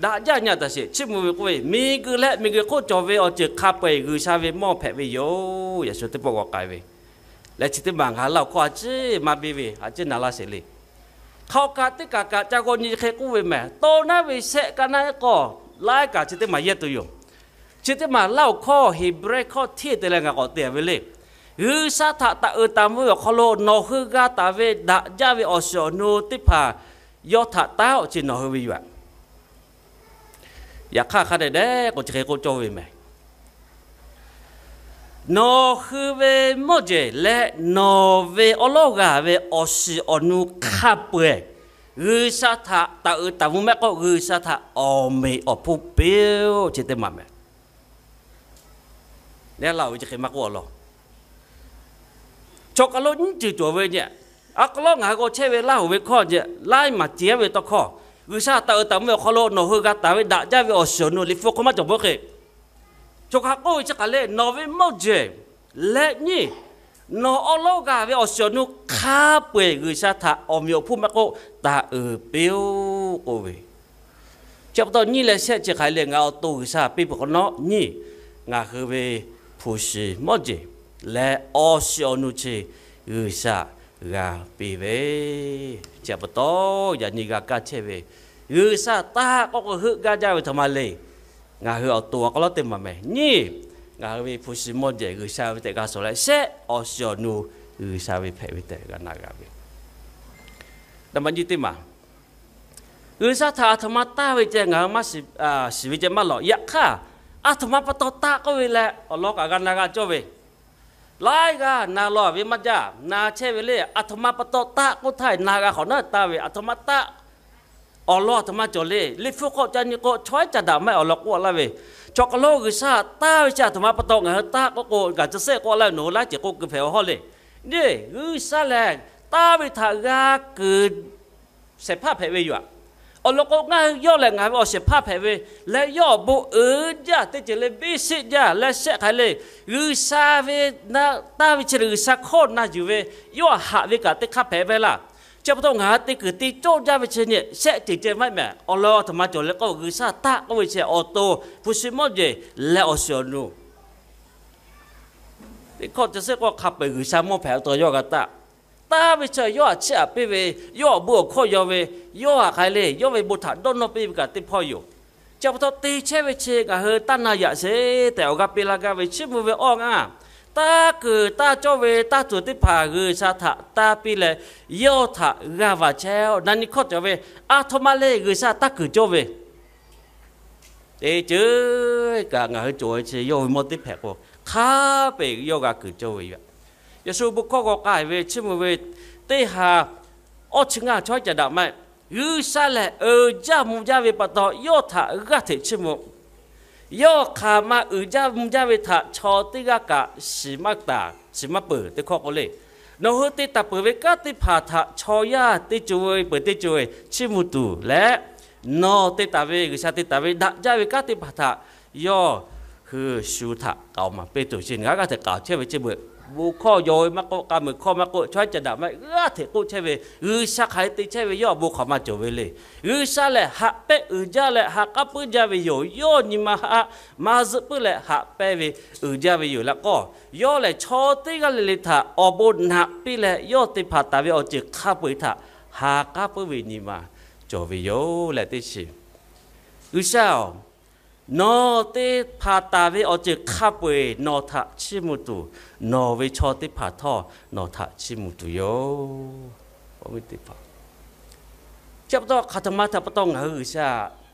daꞈ jaˇ nyi a taꞈ sheˍ. Chiˇ mvuh ve k'oˆ ve, miˬguiˬ leh miˬguiˬ hk'oˆ cawˬ ve awˬ ceuˬ hk'a peu-eˬ G'uiˬsha ve mawˇ hpehꞈ ve yoˬ. Yaꞈ shu teˇ pawˆ g'awˬ k'ai ve leh chi teˇ maˬ ngaˬ hui laˇ awˬ hkawˇ a ciˉ maˇ biˇ ve a ciˉ na laˇ sheˍ le. Hk'aˬ kaꞈ teˇ kaꞈ kaꞈ ca g'aw nyi hk'e k'oˆ ve mehˍ. Tawˇ naˉ ve shehˆ kaˇ naˉ ehˉ k'awˇ laiˉ kaꞈ chi teˇ maˬ yehˇ tuˬ yoˬ. Chi teˇ maˬ laˇ awˬ hkawˇ Heˍbrehˇ hkawˇ hteˇ te leh ngaˬ k'awꞈ te ve le. G'uiˬsha htaꞈ taꞈ uiˍ taˍ mvuh ve awˬ hk'aw lo nawˬ hui g'a taˍ ve daꞈ jaˇ ve awˬ shiˍ awˬ nu teˇ hpaˍ yawˇ htaꞈ taˉ-oˆ chi nawˬ hui ve yoˬ. Yaꞈ hk'aˇ hk'a dehꞈ dehꞈ k'o chi hk'e k'oˆ cawˇ ve mehˍ. Nawˬ hui ve mawˇ jeˬ leh nawˬ ve awˉ lawˉ g'a ve awˬ shiˍ awˬ nu hk'a peu-eˬ G'uiˬsha htaꞈ taˍ uiˍ taˍ mvuh mehˆ k'oˆ, G'uiˬsha htaꞈ awˬ meꞈ awˬ hponˇ piˇ-oˆ, chi teˇ maˬ mehˍ. Neˇ laˇ-oˬ ve chi hk'e maˇ k'oˆ laˇ. Chaw hk'aˬ lo nyiˇ ceuˬ cawˬ ve nyi, a hk'aw lo ngaˬ hui g'aw chehˇ ve Laˇ hoˍ ve hkawˇ nyi, laiˉ maˬ ceh ve tawˇ hkawˇ, G'uiˬsha taˍ uiˍ taˍ mvuh ve awˬ hk'aw lo nawˬ hui g'a taˍ ve daꞈ jaˇ ve awˬ shiˍ awˬ nu Liꞈ hpu hk'oˆ maˇ cawˬ mawˇ hk'e. Chaw hk'aˬ k'oˆ ve chi hk'aˬ le, nawˬ ve mawˇ jeˬ leh nyiˇ, nawˬ awˉ lawˉ g'a ve awˬ shiˍ awˬ nu hk'a peu-eˬ G'uiˬsha htaꞈ awˬ meꞈ awˬ hponˇ mehˆ k'oˆ taˍ uiˍ piˇ-oˆ k'oˆ ve. Chi pa taw nyiˇ leh shehˆ chi hk'aˬ le, ngaˬ awˬ to G'uiˬsha piˇ peuˬ hk'awꞈ nawˉ nyiˇ, ngaˬ hui ve hpu shi mawˇ jeˬ leh awˬ shiˍ awˬ nu chi G'uiˬsha g'a piˇ ve. Chi pa taw yaꞈ nyi g'a kaˇ chehˇ ve G'uiˬsha taˇ k'oˆ k'o heuˆ gaˇ jaˇ ve htaꞈ ma le. Ngaˬ hui awˬ to awˬ hk'aw lo teˇ maˬ mehˍ nyiˇ, ngaˬ hui ve hpu shi mawˇ jeˬ G'uiˬsha ve tehꞈ g'a shawˍ leh shehˆ, awˬ shiˍ awˬ nu G'uiˬsha ve hpehꞈ ve tehꞈ g'a na g'a ve. Naˍ baꞈ nyiˇ teˇ maˬ, G'uiˬsha htaꞈ aˬ htoꞈ ma taˇ ve ceh ngaˬ hui maˇ shiˍ ve ceh maˇ lawˬ. Yaꞈ hk'aˇ, aˬ htoꞈ ma pa taw taˇ k'oˆ ve leh awˬ lawn kaꞈ g'a na g'a cawˇ ve. Laiˉ g'aˇ na law ve maˇ jaˇ, na chehˇ ve le. Aˬ htoꞈ ma pa taw taˇ k'oˆ htaˇ na g'a hk'awꞈ naˉ taˇ ve, aˬ htoꞈ ma taˇ awˬ lawn aˬ htoꞈ ma cawˬ le. Liꞈ hpu hk'aw ca nyi k'o, chaw haiˉ ca daꞈ maˇ awˬ lawn k'oˆ laˇ ve, chaw hk'aˬ lo G'uiˬsha taˇ ve chi aˬ htoꞈ ma pa taw ngaˬ hui taˇ k'oˆ k'o, gaˬ tcuh sehˆ k'oˆ laˇ ve nawˬ hui laiˉ ceuˬ k'oˆ keu hpehꞈ ve hawˉ le. Nyi, G'uiˬsha lehˬ taˇ ve htaꞈ g'a kuiˬ shehˍ hpaˇ hpehꞈ ve yoˬ. Awˬ lawn k'o, ngaˬ hui yawˇ lehˬ ngaˬ ve awˬ shehˍ hpaˇ hpehꞈ ve leh, yawˇ awˬ bon uiˍ jaˇ teˇ ceuˬ le, biˇ sheˆ jaˇ leh shehˆ hk'aˬ le. G'uiˬsha ve taˇ ve chi lehˬ G'uiˬsha hkawˇ na yuˬ ve, yawˇ haꞈ ve kaꞈ teˇ hk'aˇ hpehꞈ ve laˇ. Chi pa taw ngaˬ hui te kuiˬ te cawˇ jaˇ ve chi nyi shehˆ ceuˬ ceh maˇ mehˍ. Awˬ lawn aˬ htoꞈ ma cawˬ le k'o, G'uiˬsha taˇ k'oˆ ve chi awˬ to hpu shi mawˇ jeˬ leh awˬ shiˍ awˬ nu teˇ hkawˇ te sehˆ k'o hk'a peu-eˬ G'uiˬsha mawˇ hpehꞈ ve tawˇ yawˇ g'a taˇ. Taˇ ve chi yawˇ htaꞈ chiˇ aꞈ piˇ ve, yawˇ awˬ bon awˬ hkawˇ yaw ve, yawˇ htaꞈ hk'aˬ le, yawˇ ve bon htaꞈ dawˇ nawˇ piˇ ve kaꞈ teˇ hpawˇ yoˬ. Chi pa taw te chehˇ ve chi ngaˬ hui taˇ na yaꞈ sheˍ tehꞈ awˬ g'aˇ piˇ laˇ gaˇ ve chiˇ mvuh ve awˇ ngaˇ, taˇ kuiˬ taˇ cawˇ ve taˇ tuˬ teˇ hpaˍ G'uiˬsha htaꞈ taˇ piˇ leh, yawˇ htaꞈ g'aˇ va chehˇ-oˆ. Na nyi hkawˇ cawˬ ve, aˬ htoꞈ ma le G'uiˬsha taˇ kuiˬ cawˇ ve teˇ ceuˬ kaꞈ ngaˬ hui cawˬ ve chi yawˇ ve mawˇ teˇ hpehꞈ k'o, hk'a peu-eˬ yawˇ g'a kuiˬ cawˇ ve yoˬ. Yeˍsuˆ bon hkawˇ g'aw k'ai ve chiˇ mvuh ve teˇ ha awˇ chi ngaˇ chaw haiˉ ca daꞈ maˇ heˆ. G'uiˬsha lehˬ uiˍ jaˇ mvuh jaˇ ve pa taw, yawˇ htaꞈ g'aˇ hteꞈ chiˇ mvuh. Yawˇ hk'aˬ ma uiˍ jaˇ mvuh jaˇ ve htaꞈ chaw teˇ g'aˇ kaꞈ shiˍ maˇ taˍ, shiˍ maˇ peuˬ teˇ hkawˇ k'o le. Nawˬ hui te taˍ peuˬ ve kanˉ teˇ hpaˍ htaꞈ chaw yaˇ teˇ co e peuˬ teˇ co e chiˇ mvuh tuˬ leh, nawˬ te taˍ ve, G'uiˬsha te taˍ ve daꞈ jaˇ ve kanˉ teˇ hpaˍ htaꞈ yawˇ hui shu htaꞈ k'aoˍ maˍ piˇ tuˬ chi ngaˬ g'aˇ hteꞈ k'aoˍ chehˇ ve chi beuꞈ. Bon hkawˇ yaw ve maˇ k'oˆ, k'a muiˬ hkawˇ maˇ k'oˆ, chaw haiˉ ca daꞈ maˇ heˆ, g'aˇ hteꞈ k'oˆ chehˇ ve, G'uiˬsha hk'aˬ hk'e te chehˇ ve yawˇ awˬ bon hk'aˬ ma cawˬ ve le. G'uiˬsha lehˬ haꞈ pehnˇ uiˍ jaˇ leh ha k'aˉ puiˉ jaˇ ve yoˬ. Yawˇ nyi ma haˆ maˇ zuhˆ puiˉ leh haꞈ pehnˇ ve uiˍ jaˇ ve yoˬ laˇ k'o, yawˇ lehˬ chaw teˇ g'aˇ le le htaꞈ awˬ bon naꞈ piˇ leh yawˇ te hpanˍ taˍ ve awˬ ceuˬ hk'a peu-eˬ htaꞈ ha k'aˉ puiˉ ve nyi ma cawˬ ve yoˬ leh teˇ chi G'uiˬsha-oˬ, nawˬ te hpanˍ taˍ ve awˬ ceuˬ hk'a peu-eˬ nawˬ htaꞈ chiˇ mvuh tuˬ, nawˬ ve chaw teˇ hpaˍ htawˇ nawˬ htaꞈ chiˇ mvuh tuˬ yoˬ. Chi pa taw hk'aˬ htoꞈ ma htaꞈ pa taw ngaˬ hui G'uiˬsha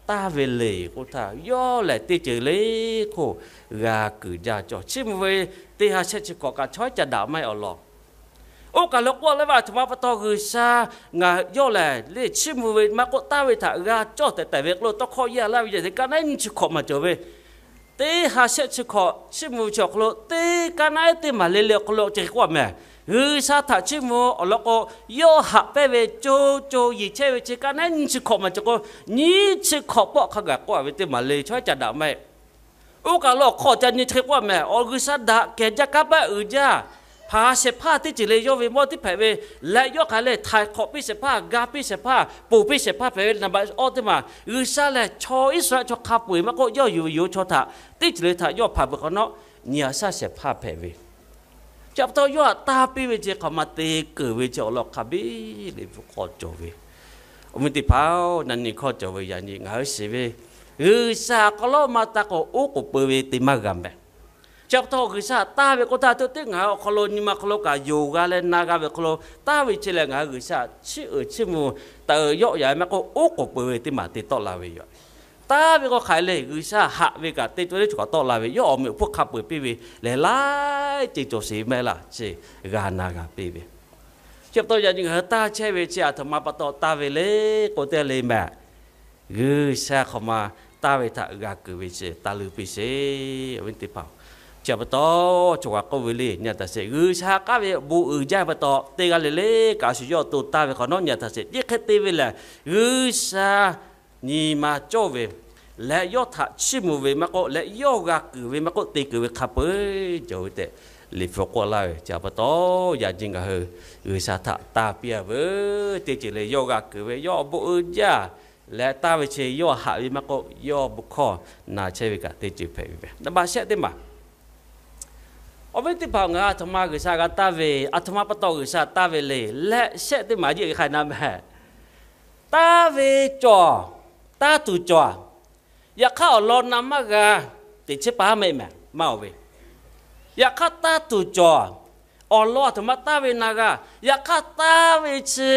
taˇ ve le k'oˆ htaˇ, yawˇ lehˬ teˇ ceuˬ le hk'oˆ g'a kuiˬ jaˇ cawˬ. Chiˇ mvuh ve teˇ ha shehˆ chi hkawꞈ kaꞈ chaw haiˉ ca daꞈ maˇ heˆ awˬ lawn. Oˇ kaˬ lo k'oˆ laˇ ve, aˬ htoꞈ ma pa taw G'uiˬsha ngaˬ yawˇ lehˬ le chiˇ mvuh ve maˇ k'oˆ, taˇ ve htaꞈ g'a cawˇ tehꞈ tehꞈ ve k'o lo tawˇ hkawˇ yaˇ laˇ ve yaꞈ te ka naˉ nyi chi hkawꞈ maˍ cawˬ ve. Teˇ ha shehˆ chi hkawꞈ chiˇ mvuh ve chi awˬ hk'aw lo teˇ ka naˉ teˇ maˍ le le awˬ hk'aw lo chi hk'e k'oˆ mehˍ. G'uiˬsha htaꞈ chiˇ mvuh awˬ lawn k'o, yawˇ haꞈ pehnˇ ve co co yiˍ chehˇ ve chi ka naˉ nyi chi hkawꞈ maˍ cawˬ k'o, nyiˇ chi hkawꞈ pawˆ hk'a gaˬ k'oˆ ve teˇ maˍ le chaw haiˉ ca daꞈ maˇ heˆ. Oˇ kaˬ lo awˬ hk'aw ca nyi chi hk'e k'oˆ mehˍ, awˬ G'uiˬsha daꞈ kehˬ jaˇ kanˉ paˆ uiˍ jaˇ, hpaˍ shehˍ hpaˇ teˇ ceuˬ le yawˇ ve mawˇ teˇ hpehꞈ ve, leh yawˇ hk'aˬ lehˬ htaiˍ hk'awꞈ piˇ shehˍ hpaˇ, ga piˇ shehˍ hpaˇ, ponˬ piˇ shehˍ hpaˇ hpehꞈ ve. Naˍ baꞈ awˇ teˇ maˬ, G'uiˬsha lehˬ chaw Iˉsaˍreˍlaˆ chaw hk'a peu-eˬ maˇ k'oˆ, yawˇ yuˬ ve yoˬ chaw htaꞈ teˇ ceuˬ le htaꞈ yawˇ hpanˍ peuˬ hk'awꞈ nawˉ, nyi ha shaˉ shehˍ hpaˇ hpehꞈ ve. Chi pa taw yawˇ htaꞈ taˇ piˇ ve chi hk'aˬ ma te keunˍ ve chi awˬ lawn hk'a biˇ le bvuhꞈ k'aw cawˬ ve. Awˬ viˉ teˇ hpaˍ-oˬ, na nyi hkawˇ cawˬ ve yaꞈ nyi ngaˬ hui shiˍ ve, G'uiˬsha hk'aw lo maˇ taˇ k'o oˉ k'oˍ peu ve te maˇ g'a mehˍ. Chi pa taw G'uiˬsha taˇ ve k'oˆ htaˇ, teˇ teˇ ngaˬ hui awˬ hk'aw lo nyi ma hk'aw lo kaꞈ yonˍ g'a leh na g'a ve hk'aw lo, taˇ ve chi lehˬ ngaˬ hui G'uiˬsha chiˇ uiˍ chiˇ mvuh taˍ uiˍ yawˆ yaꞈ maˇ k'oˆ, oˉ k'oˍ peu ve teˇ maˬ te tawˆ la ve yoˬ. Taˇ ve k'o hk'aˬ hk'e le, G'uiˬsha haꞈ ve kaꞈ te to le choˬ kaꞈ tawˆ la ve, yawˇ awˬ meꞈ awˬ hponˇ hk'a peu-eˬ piˇ ve lehˬ, laiˉ ceuˬ cawˬ sheˍ ve maˇ heˆ laˇ, chi g'a na g'a piˇ ve. Chi pa taw yaꞈ nyi ngaˬ hui taˇ chehˇ ve chi aˬ htoꞈ ma pa taw taˇ ve le k'o, teˇ le mehˍ, G'uiˬsha hk'aˬ ma taˇ ve htaꞈ g'a keunˍ ve chi taˇ luˇ piˇ sheˍ, awˬ viˉ teˇ hpaˍ. Chi pa taw, chaw g'a k'oˆ ve le, nyi a htaꞈ sheˍ G'uiˬsha k'aˉ ve bon uiˍ jaˇ ve pa taw, teˇ g'aˇ le le kaꞈ shu yawˇ to taˇ ve hk'awꞈ nawˉ nyi a htaꞈ sheˍ, teˇ hk'e te ve lehˬ, G'uiˬsha nyi ma cawˇ ve leh, yawˇ htaꞈ chiˇ mvuh ve maˇ k'oˆ leh, yawˇ g'a keunˍ ve maˇ k'oˆ, te keunˍ ve hk'a peu-eˬ cawˬ ve tehꞈ Liꞈ hpu k'oˆ laˇ ve. Chi pa taw, yaꞈ nyi ngaˬ hui G'uiˬsha htaꞈ taˇ piˇ a veuˬ. Teˇ ceuˬ le yawˇ g'a keunˍ ve, yawˇ awˬ bon uiˍ jaˇ leh taˇ ve chi yawˇ haꞈ ve maˇ k'oˆ, yawˇ bon hkawˇ na chehˇ ve kaꞈ teˇ ceuˬ hpehꞈ ve mehˍ. Naˍ baꞈ shehˆ teˇ maˬ awˬ viˉ teˇ hpaˍ, ngaˬ hui aˬ htoꞈ ma G'uiˬsha g'a taˇ ve, aˬ htoꞈ ma pa taw G'uiˬsha taˇ ve le leh, shehˆ teˇ maˬ jiˆ hk'aˬ hk'e na mehˍ. Taˇ ve cawˬ, taˇ tuˬ cawˬ. Yaꞈ hk'aˇ awˬ lawn na maˇ g'a, teꞈ chiˉ pa haˉ mehˆ mehˍ maˇ oˬ ve. Yaꞈ hk'aˇ taˇ tuˬ cawˬ, awˬ lawn aˬ htoꞈ ma taˇ ve na g'a. Yaꞈ hk'aˇ taˇ ve chi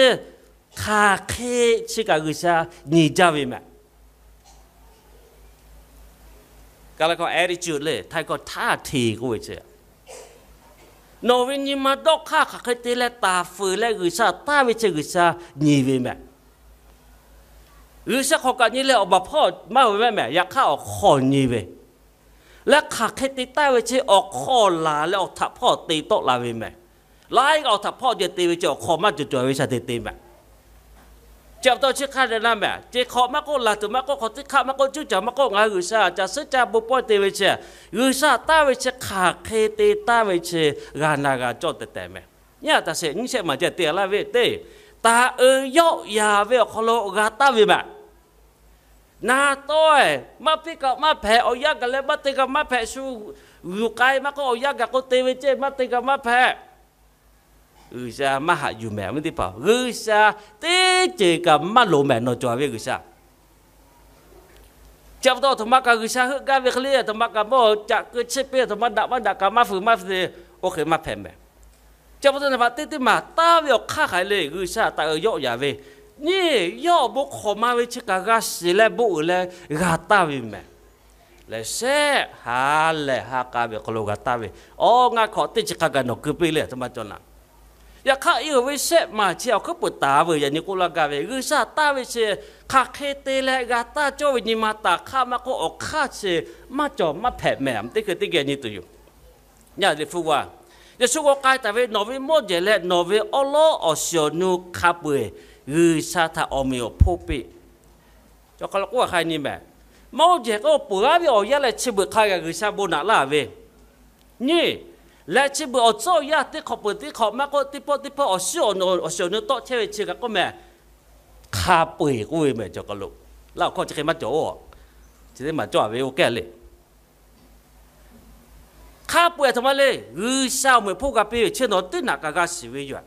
hk'aˬ hk'e chi kaꞈ G'uiˬsha nyi jaˇ ve mehˍ. Ka la k'o attitude le, htaiˍ k'o htaˇ hteꞈ k'oˆ ve chi, nawˬ ve nyi ma dawˇ hk'aˇ hk'aˬ hk'e te leh taˍ fuiˍ leh G'uiˬsha taˇ ve chi G'uiˬsha nyi ve mehˍ. G'uiˬsha hk'awꞈ kaꞈ nyi leh awˬ baˬ hpawˇ maˇ ve mehˍ mehˍ, yaꞈ hk'aˇ awˬ hk'aw nyi ve leh hk'aˬ hk'e te taˇ ve chi awˬ hk'aw laˬ leh awˬ htaꞈ hpawˇ te tawˆ la ve mehˍ. Laiˉ g'aˇ awˬ htaꞈ hpawˇ ceh te ve chi awˬ hk'aw maˇ cawˬ cawˬ ve shaˍ te te mehˍ. Chi pa taw chi hk'a dehꞈ na mehˍ, ceˬ hk'awꞈ maˇ k'oˆ, laˬ tuˬ maˇ k'oˆ, hk'aw teˇ hk'aˆ maˇ k'oˆ, cuˇ caˬ maˇ k'oˆ, ngaˬ hui G'uiˬsha caˬ suhˉ caˇ bon pawehˇ te ve chi, G'uiˬsha taˇ ve chi hk'aˬ hk'e te taˇ ve chi g'a na g'a cawˇ tehꞈ tehꞈ mehˍ. Nyi a htaꞈ sheˍ nyiˇ shehˆ maˬ ceh te laˇ ve teˇ, taˍ uiˍ yawˆ yaˍ ve awˬ hk'aw lo g'a taˇ ve mehˍ. Na tawˆ-e, maˇ piˇ kaꞈ maˇ hpehꞈ, awˬ yanˇ gaˬ leh maˇ te kaꞈ maˇ hpehꞈ, shu yuˬ k'ai maˇ k'oˆ, awˬ yanˇ gaˬ k'o te ve ceˇ maˇ te kaꞈ maˇ hpehꞈ. G'uiˬsha maˇ haꞈ yuˬ mehˍ, awˬ viˉ teˇ hpaˍ. G'uiˬsha teˇ ceuˬ kaꞈ maˇ loˍ mehˍ, nawˬ cawˬ ve G'uiˬsha. Chi pa taw aˬ htoꞈ ma kaꞈ G'uiˬsha heuˆ gaˇ ve hk'e le, aˬ htoꞈ ma kaꞈ mawˇ caꞈ keu chehˇ piˇ, aˬ htoꞈ ma daꞈ maˇ daꞈ kaꞈ maˇ fuiˍ maˇ fuiˍ, oˇ hk'e maˇ hpehꞈ mehˍ. Chi pa taw naˍ baꞈ teˇ teˇ maˬ taˇ ve awˬ hk'aˇ hk'aˬ hk'e le, G'uiˬsha taˍ uiˍ yawˆ yaˍ ve, nyiˇ yawˇ awˬ bon hk'awꞈ ma ve chi kaꞈ g'a shiˍ leh bon uiˍ leh g'a taˇ ve mehˍ. Lehˬ shehˆ ha lehˬ ha k'a ve awˬ hk'aw lo g'a taˇ ve, awˬ ngaˇ hkawꞈ teˇ chi hk'a gaˬ nawˬ keu piˇ le, aˬ htoꞈ ma cawˬ naˍ. Yaꞈ hk'aˇ, i oˬ ve shehˆ maˬ chi awˬ hkuiˉ peuˍ taˍ ve yaꞈ nyi k'oˆ laˇ gaˇ ve, G'uiˬsha taˇ ve chi hk'aˬ hk'e te leh g'a taˇ cawˇ ve nyi ma taˍ hk'aˇ maˇ k'oˆ, awˬ hk'aˇ chi maˇ cawˬ maˇ hpehꞈ mehˍ, teˇ hkui teˇ geh nyi tuˬ yoˬ. Yaꞈ Liꞈ hpu g'a, Yeˍsuˆ k'awꞈ k'ai taˍ ve, Nawˬ ve mawˇ jehˬ leh nawˬ ve awˉ lawˉ awˬ shiˍ awˬ nu hk'a peu-eˬ G'uiˬsha htaꞈ awˬ meꞈ awˬ hponˇ piˇ. Chaw hk'a lo k'oˆ hk'a nyi mehˍ. Mawˇ jehˬ k'o peuˬ aˉ ve awˬ yanˇ leh chi beuꞈ hk'a gaˬ G'uiˬsha bon naꞈ laˇ ve nyi. Leh chi beuꞈ awˬ tcuhˉ awˬ yanˇ teˇ hk'awꞈ peuˬ teˇ hk'awꞈ maˇ k'oˆ, teˇ pawˆ teˇ pawˆ awˬ shiˍ awˬ nu, awˬ shiˍ awˬ nu tawˆ chehˇ ve chi kaꞈ k'oˆ mehˍ. Hk'a peu-eˬ k'oˆ ve mehˍ, chaw hk'a lo. Laˇ awˬ hkawˇ chi hk'e maˇ cawˬ-oˬ. Chi teˇ maˬ cawˬ ve oˇ kehˉ le. Hk'a peu-eˬ aˬ htoꞈ ma le, G'uiˬsha awˬ meꞈ awˬ hponˇ g'a piˇ ve chi nawˬ teˇ naꞈ kaꞈ g'a shiˍ ve yoˬ.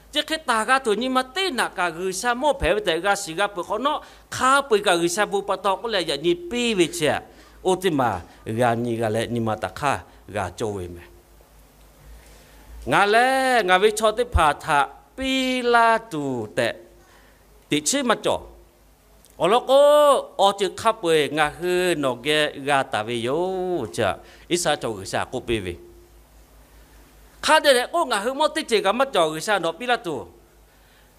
Chi hk'e taˍ g'a tuˬ nyi ma teˇ naꞈ kaꞈ G'uiˬsha mawˇ hpehꞈ ve tehꞈ g'a shiˍ g'a peuˬ hk'awꞈ nawˉ, hk'a peu-eˬ kaꞈ G'uiˬsha bon pa taw k'oˆ leh yaꞈ nyi piˇ ve chi, oˇ teˇ maˬ g'a nyi g'a leh nyi ma taꞈ hk'aˇ g'a cawˇ ve mehˍ. Ngaˬ lehˬ ngaˬ ve chaw teˇ hpaˍ htaꞈ piˇ laˇ tuˬ tehꞈ teꞈ chiˉ maˇ cawˬ. Awˬ lawn k'o, awˬ ceuˬ hk'a peu-eˬ ngaˬ hui nawˬ geh g'a taˍ ve yoˬ. Iˉsaˍreˍlaˆ chaw G'uiˬsha k'oˆ piˇ ve, hk'a dehꞈ dehꞈ k'oˆ, ngaˬ hui mawˇ teˇ ceuˬ kaꞈ maˇ cawˬ, G'uiˬsha nawˬ piˇ laˇ tuˬ.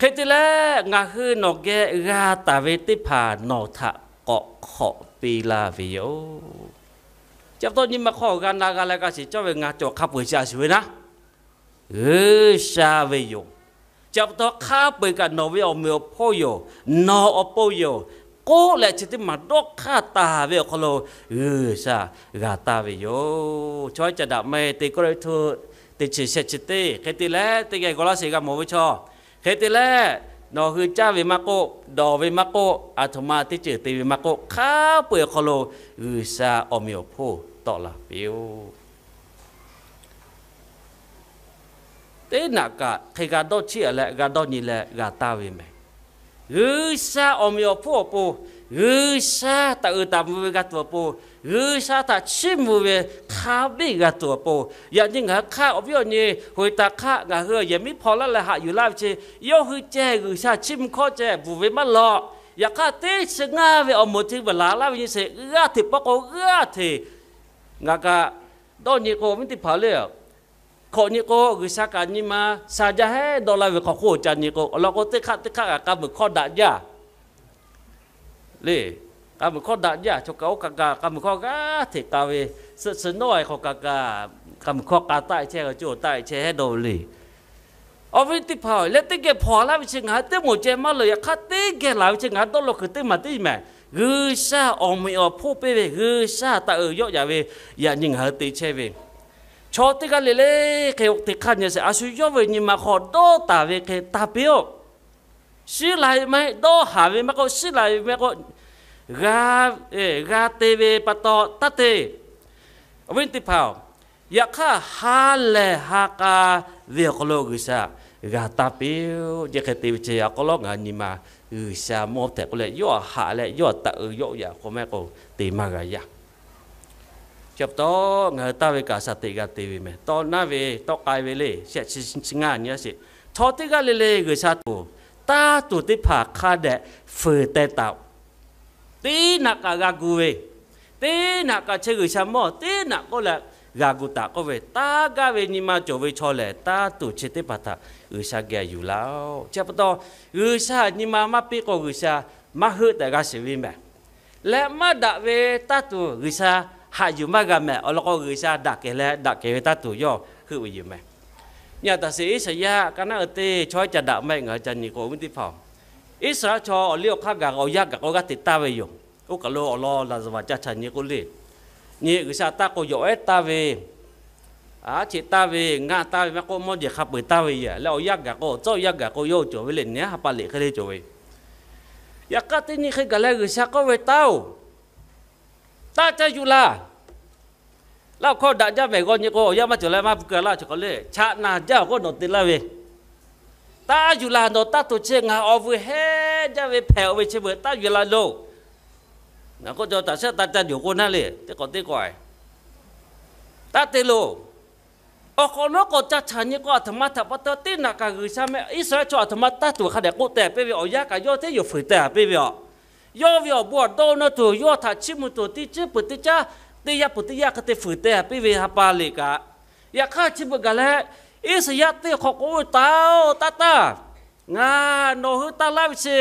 Hk'e te leh, ngaˬ hui nawˬ geh g'a taˍ ve teˇ hpaˍ nawˬ htaꞈ k'awꞈ hk'awꞈ piˇ laˇ ve yoˬ. Chi pa taw nyi ma hk'aw g'a na g'a leh g'a shiˍ cawˇ ve ngaˬ cawˬ hk'a peu-eˬ chi a shuˍ ve naˉ, G'uiˬsha ve yoˬ. Chi pa taw hk'a peu-eˬ kaꞈ nawˬ ve awˬ meꞈ awˬ hponˇ yoˬ, nawˬ awˬ pon yoˬ k'oˆ leh, chi teˇ maˬ dawˇ hk'aˇ taˍ ve awˬ hk'aw lo G'uiˬsha g'a taˇ ve yoˬ. Chaw ca daꞈ maˇ te kawˇ le htuˇ teˇ chi shehˆ chi teˇ, hk'e te leh teˇ geh g'aw laˇ sheˍ g'a mawˬ ve chaw, hk'e te leh nawˬ hui caˇ ve maˇ k'oˆ, dawˬ ve maˇ k'oˆ, aˬ htoꞈ ma teˇ ceuˬ te ve maˇ k'oˆ, hk'a peu-eˬ awˬ hk'aw lo G'uiˬsha awˬ meꞈ awˬ hponˇ tawˆ la piˇ-oˆ. Teˇ naꞈ kaꞈ hk'e g'a dawˇ chiˇ aꞈ leh g'a dawˇ nyi leh g'a taˇ ve mehˍ. G'uiˬsha awˬ meꞈ awˬ hponˇ awˬ pon, G'uiˬsha htaꞈ uiˍ taˍ mvuh ve g'a tuˬ awˬ pon, G'uiˬsha htaꞈ chiˇ mvuh ve hk'a biˇ g'a tuˬ awˬ pon, yaꞈ nyi ngaˬ hui hk'aˇ awˬ viˉ awˬ nyi hoꞈ e taˍ hk'aˇ ngaˬ hui yehˬ miˉ hpaw laˇ leh haꞈ yuˬ laˇ ve chi, yawˇ hui ceh G'uiˬsha chiˇ mvuh hkawˇ ceh bvuhˬ ve maˇ lawꞈ. Yaꞈ hk'aˇ teˇ chi ngaˇ ve awˬ moˍ chi beuꞈ laˬ laˇ ve nyi sheˍ, g'aˇ hteꞈ pawˆ k'o g'aˇ hteꞈ ngaˬ kaꞈ dawˇ nyi k'o, awˬ viˉ teˇ hpaˍ le, hkawꞈ nyi k'o G'uiˬsha kaꞈ nyi ma sha jaˇ hehˉ dawˇ laˇ ve hk'aw hk'oˆ ca nyi k'o, awˬ lawn k'o teˇ hk'aˆ teˇ hk'aˆ kaꞈ k'a muiˬ hkawˇ daꞈ jaˇ le. K'a muiˬ hkawˇ daꞈ jaˇ, chaw kaꞈ oˇ kaꞈ kaꞈ k'a muiˬ hkawˇ g'aˇ hteꞈ k'a ve, suhˆ suhˆ nawˉ e hk'aw kaꞈ kaꞈ k'a muiˬ hkawˇ k'a taˆ e chehˇ, g'a cuˇ taˆ e chehˇ hehˉ dawˇ ve le. Awˬ viˉ teˇ hpaˍ-oˬ, leh teˇ geh hpawnˬ laˇ ve chi ngaˬ hui teˇ moˍ ceh maˇ loˍ. Yaꞈ hk'aˇ teˇ geh laˬ ve chi ngaˬ hui dawˇ law kuiˬ teˇ maˬ teˇ maˬ, G'uiˬsha awˬ meꞈ awˬ hponˇ piˇ ve, G'uiˬsha taˍ uiˍ yawˆ yaꞈ ve yaꞈ nyi ngaˬ hui te chehˇ ve, chaw teˇ g'aˇ le le hk'e te hk'aˇ nyi sheˍ, a shu yawˇ ve nyi ma hk'aw dawˇ taˍ ve hk'e taˇ piˇ-oˆ. Shiˉ la ve maˇ heˆ, dawˇ haˍ ve maˇ k'oˆ, shiˉ la ve maˇ k'oˆ, g'a te ve pa taw taˇ te. Awˬ viˉ teˇ hpaˍ-oˬ, yaꞈ hk'aˇ ha lehˬ ha k'a ve awˬ hk'aw lo G'uiˬsha g'a taˇ piˇ-oˆ. Chi hk'e te ve chi awˬ hk'aw lo ngaˬ hui nyi ma G'uiˬsha mawˇ htehꞈ k'oˆ leh yawˇ haꞈ leh yawˇ taˍ uiˍ yawˆ yaꞈ k'o mehˆ k'o te maˇ g'a yaˇ. Chi pa taw ngaˬ hui taˇ ve kaꞈ shaˍ teꞈ g'a te ve meh. Tawˇ naˉ ve tawˇ k'ai ve le shehˆ chi chi ngaˇ nyi sheˍ. Chaw teˇ g'aˇ le le G'uiˬsha tuˬ, taˇ tuˬ teˇ hpaˍ hk'a dehꞈ fuiˍ teh taˍ-oꞈ. Teˇ naꞈ kaꞈ g'a gu ve, teˇ naꞈ kaꞈ chi G'uiˬsha mawˇ teˇ naꞈ k'oˆ leh g'a gu taˍ k'oˆ ve, taˇ gaˇ ve nyi ma cawˬ ve chaw lehˬ taˇ tuˬ chi teˇ hpaˍ htaꞈ G'uiˬsha geh yuˬ laˇ-oˆ. Chi pa taw G'uiˬsha nyi ma maˇ piˇ k'o G'uiˬsha maˇ heuˆ tehꞈ g'a shiˍ ve meh. Leh maˇ daꞈ ve taˇ tuˬ G'uiˬsha haꞈ yuˬ maˇ g'a meh. Awˬ lawn k'o G'uiˬsha daꞈ kehˬ leh daꞈ kehˬ ve taˇ tuˬ yawˇ heuˆ ve yoˬ meh. Nyi a taˍ sheˍ, Iˉsaˍyaˆ ka naˉ uiˍ teˇ chaw iˉ ca daꞈ maˇ heˆ ngaˬ hui ca nyi k'o, awˬ viˉ teˇ hpaˍ-oˬ, Iˉsaˍreˍlaˆ chaw awˬ liˇ awˬ hk'aˇ gaˬ awˬ yanˇ gaˬ k'o g'aˇ hteꞈ taˇ ve yoˬ. Oˇ kaˬ lo awˬ lawn laˍzaˍvaˍ ca chaꞈ nyi k'oˆ le, nyi G'uiˬsha taˇ k'o yawˬ ehˉ taˇ ve, a cheꞈ taˇ ve, ngaˇ taˇ ve maˇ k'oˆ, mawˇ jehˬ hk'a peu-eˬ taˇ ve yoˬ. Leh awˬ yanˇ gaˬ k'o, awˬ tcuhˉ awˬ yanˇ gaˬ k'o yawˇ cawˬ ve le, nyi haˉ pa liꞈ hk'e le cawˬ ve. Yaꞈ hk'aˇ teˇ nyi hk'e gaˬ leh G'uiˬsha k'oˆ ve, Taˇ-oˬ, taˇ ca yuˬ laˬ. Laˇ awˬ hkawˇ daꞈ jaˇ mehˍ g'aw nyi k'o, awˬ yanˇ maˇ cawˬ leh maˇ bvuhꞈ keu laˇ chi k'awꞈ le, chaꞈ naˬ jaˇ awˬ k'oˆ nawˬ te laˇ ve, taˇ yuˬ laˬ. Nawˬ taˇ tuˬ chi ngaˬ awˬ vuiˬ hehˉ jaˇ ve hpehꞈ-oˬ ve chi beuꞈ taˇ yuˬ laˬ loˬ. Ngaˬ k'oˆ cawˬ taˍ shehˆ taˇ ca yuˬ k'o naˉ le, teˇ k'awꞈ teˇ k'awꞈ taˇ te loˬ. Awˬ hk'awꞈ nawˉ k'awꞈ ca chaꞈ nyi k'o, aˬ htoꞈ ma htaꞈ pa taw teˇ naꞈ kaꞈ G'uiˬsha meh Iˉsaˍreˍlaˆ chaw aˬ htoꞈ ma taˇ tuˬ hk'a dehꞈ k'oˆ teh piˇ ve, awˬ yanˇ kaꞈ yawˇ teˇ yoˬ fuiˍ teh piˇ ve aˬ. Yawˇ ve awˬ bon awˬ dawˇ nawˇ tuˬ, yawˇ htaꞈ chiˇ mvuh tuˬ, teˇ ceuˬ peuˬ teˇ caˉ, teˇ yanˇ peuˬ teˇ yanˇ hk'e te fuiˍ teh piˇ ve ha pa liꞈ kaꞈ. Yaꞈ hk'aˇ chi beuꞈ gaˬ leh, Iˉsaˍyaˆ teˇ hk'awꞈ k'oˆ ve, Taˇ-oˬ, taˇ taˇ. Ngaˬ nawˬ hui taˇ laˇ ve chi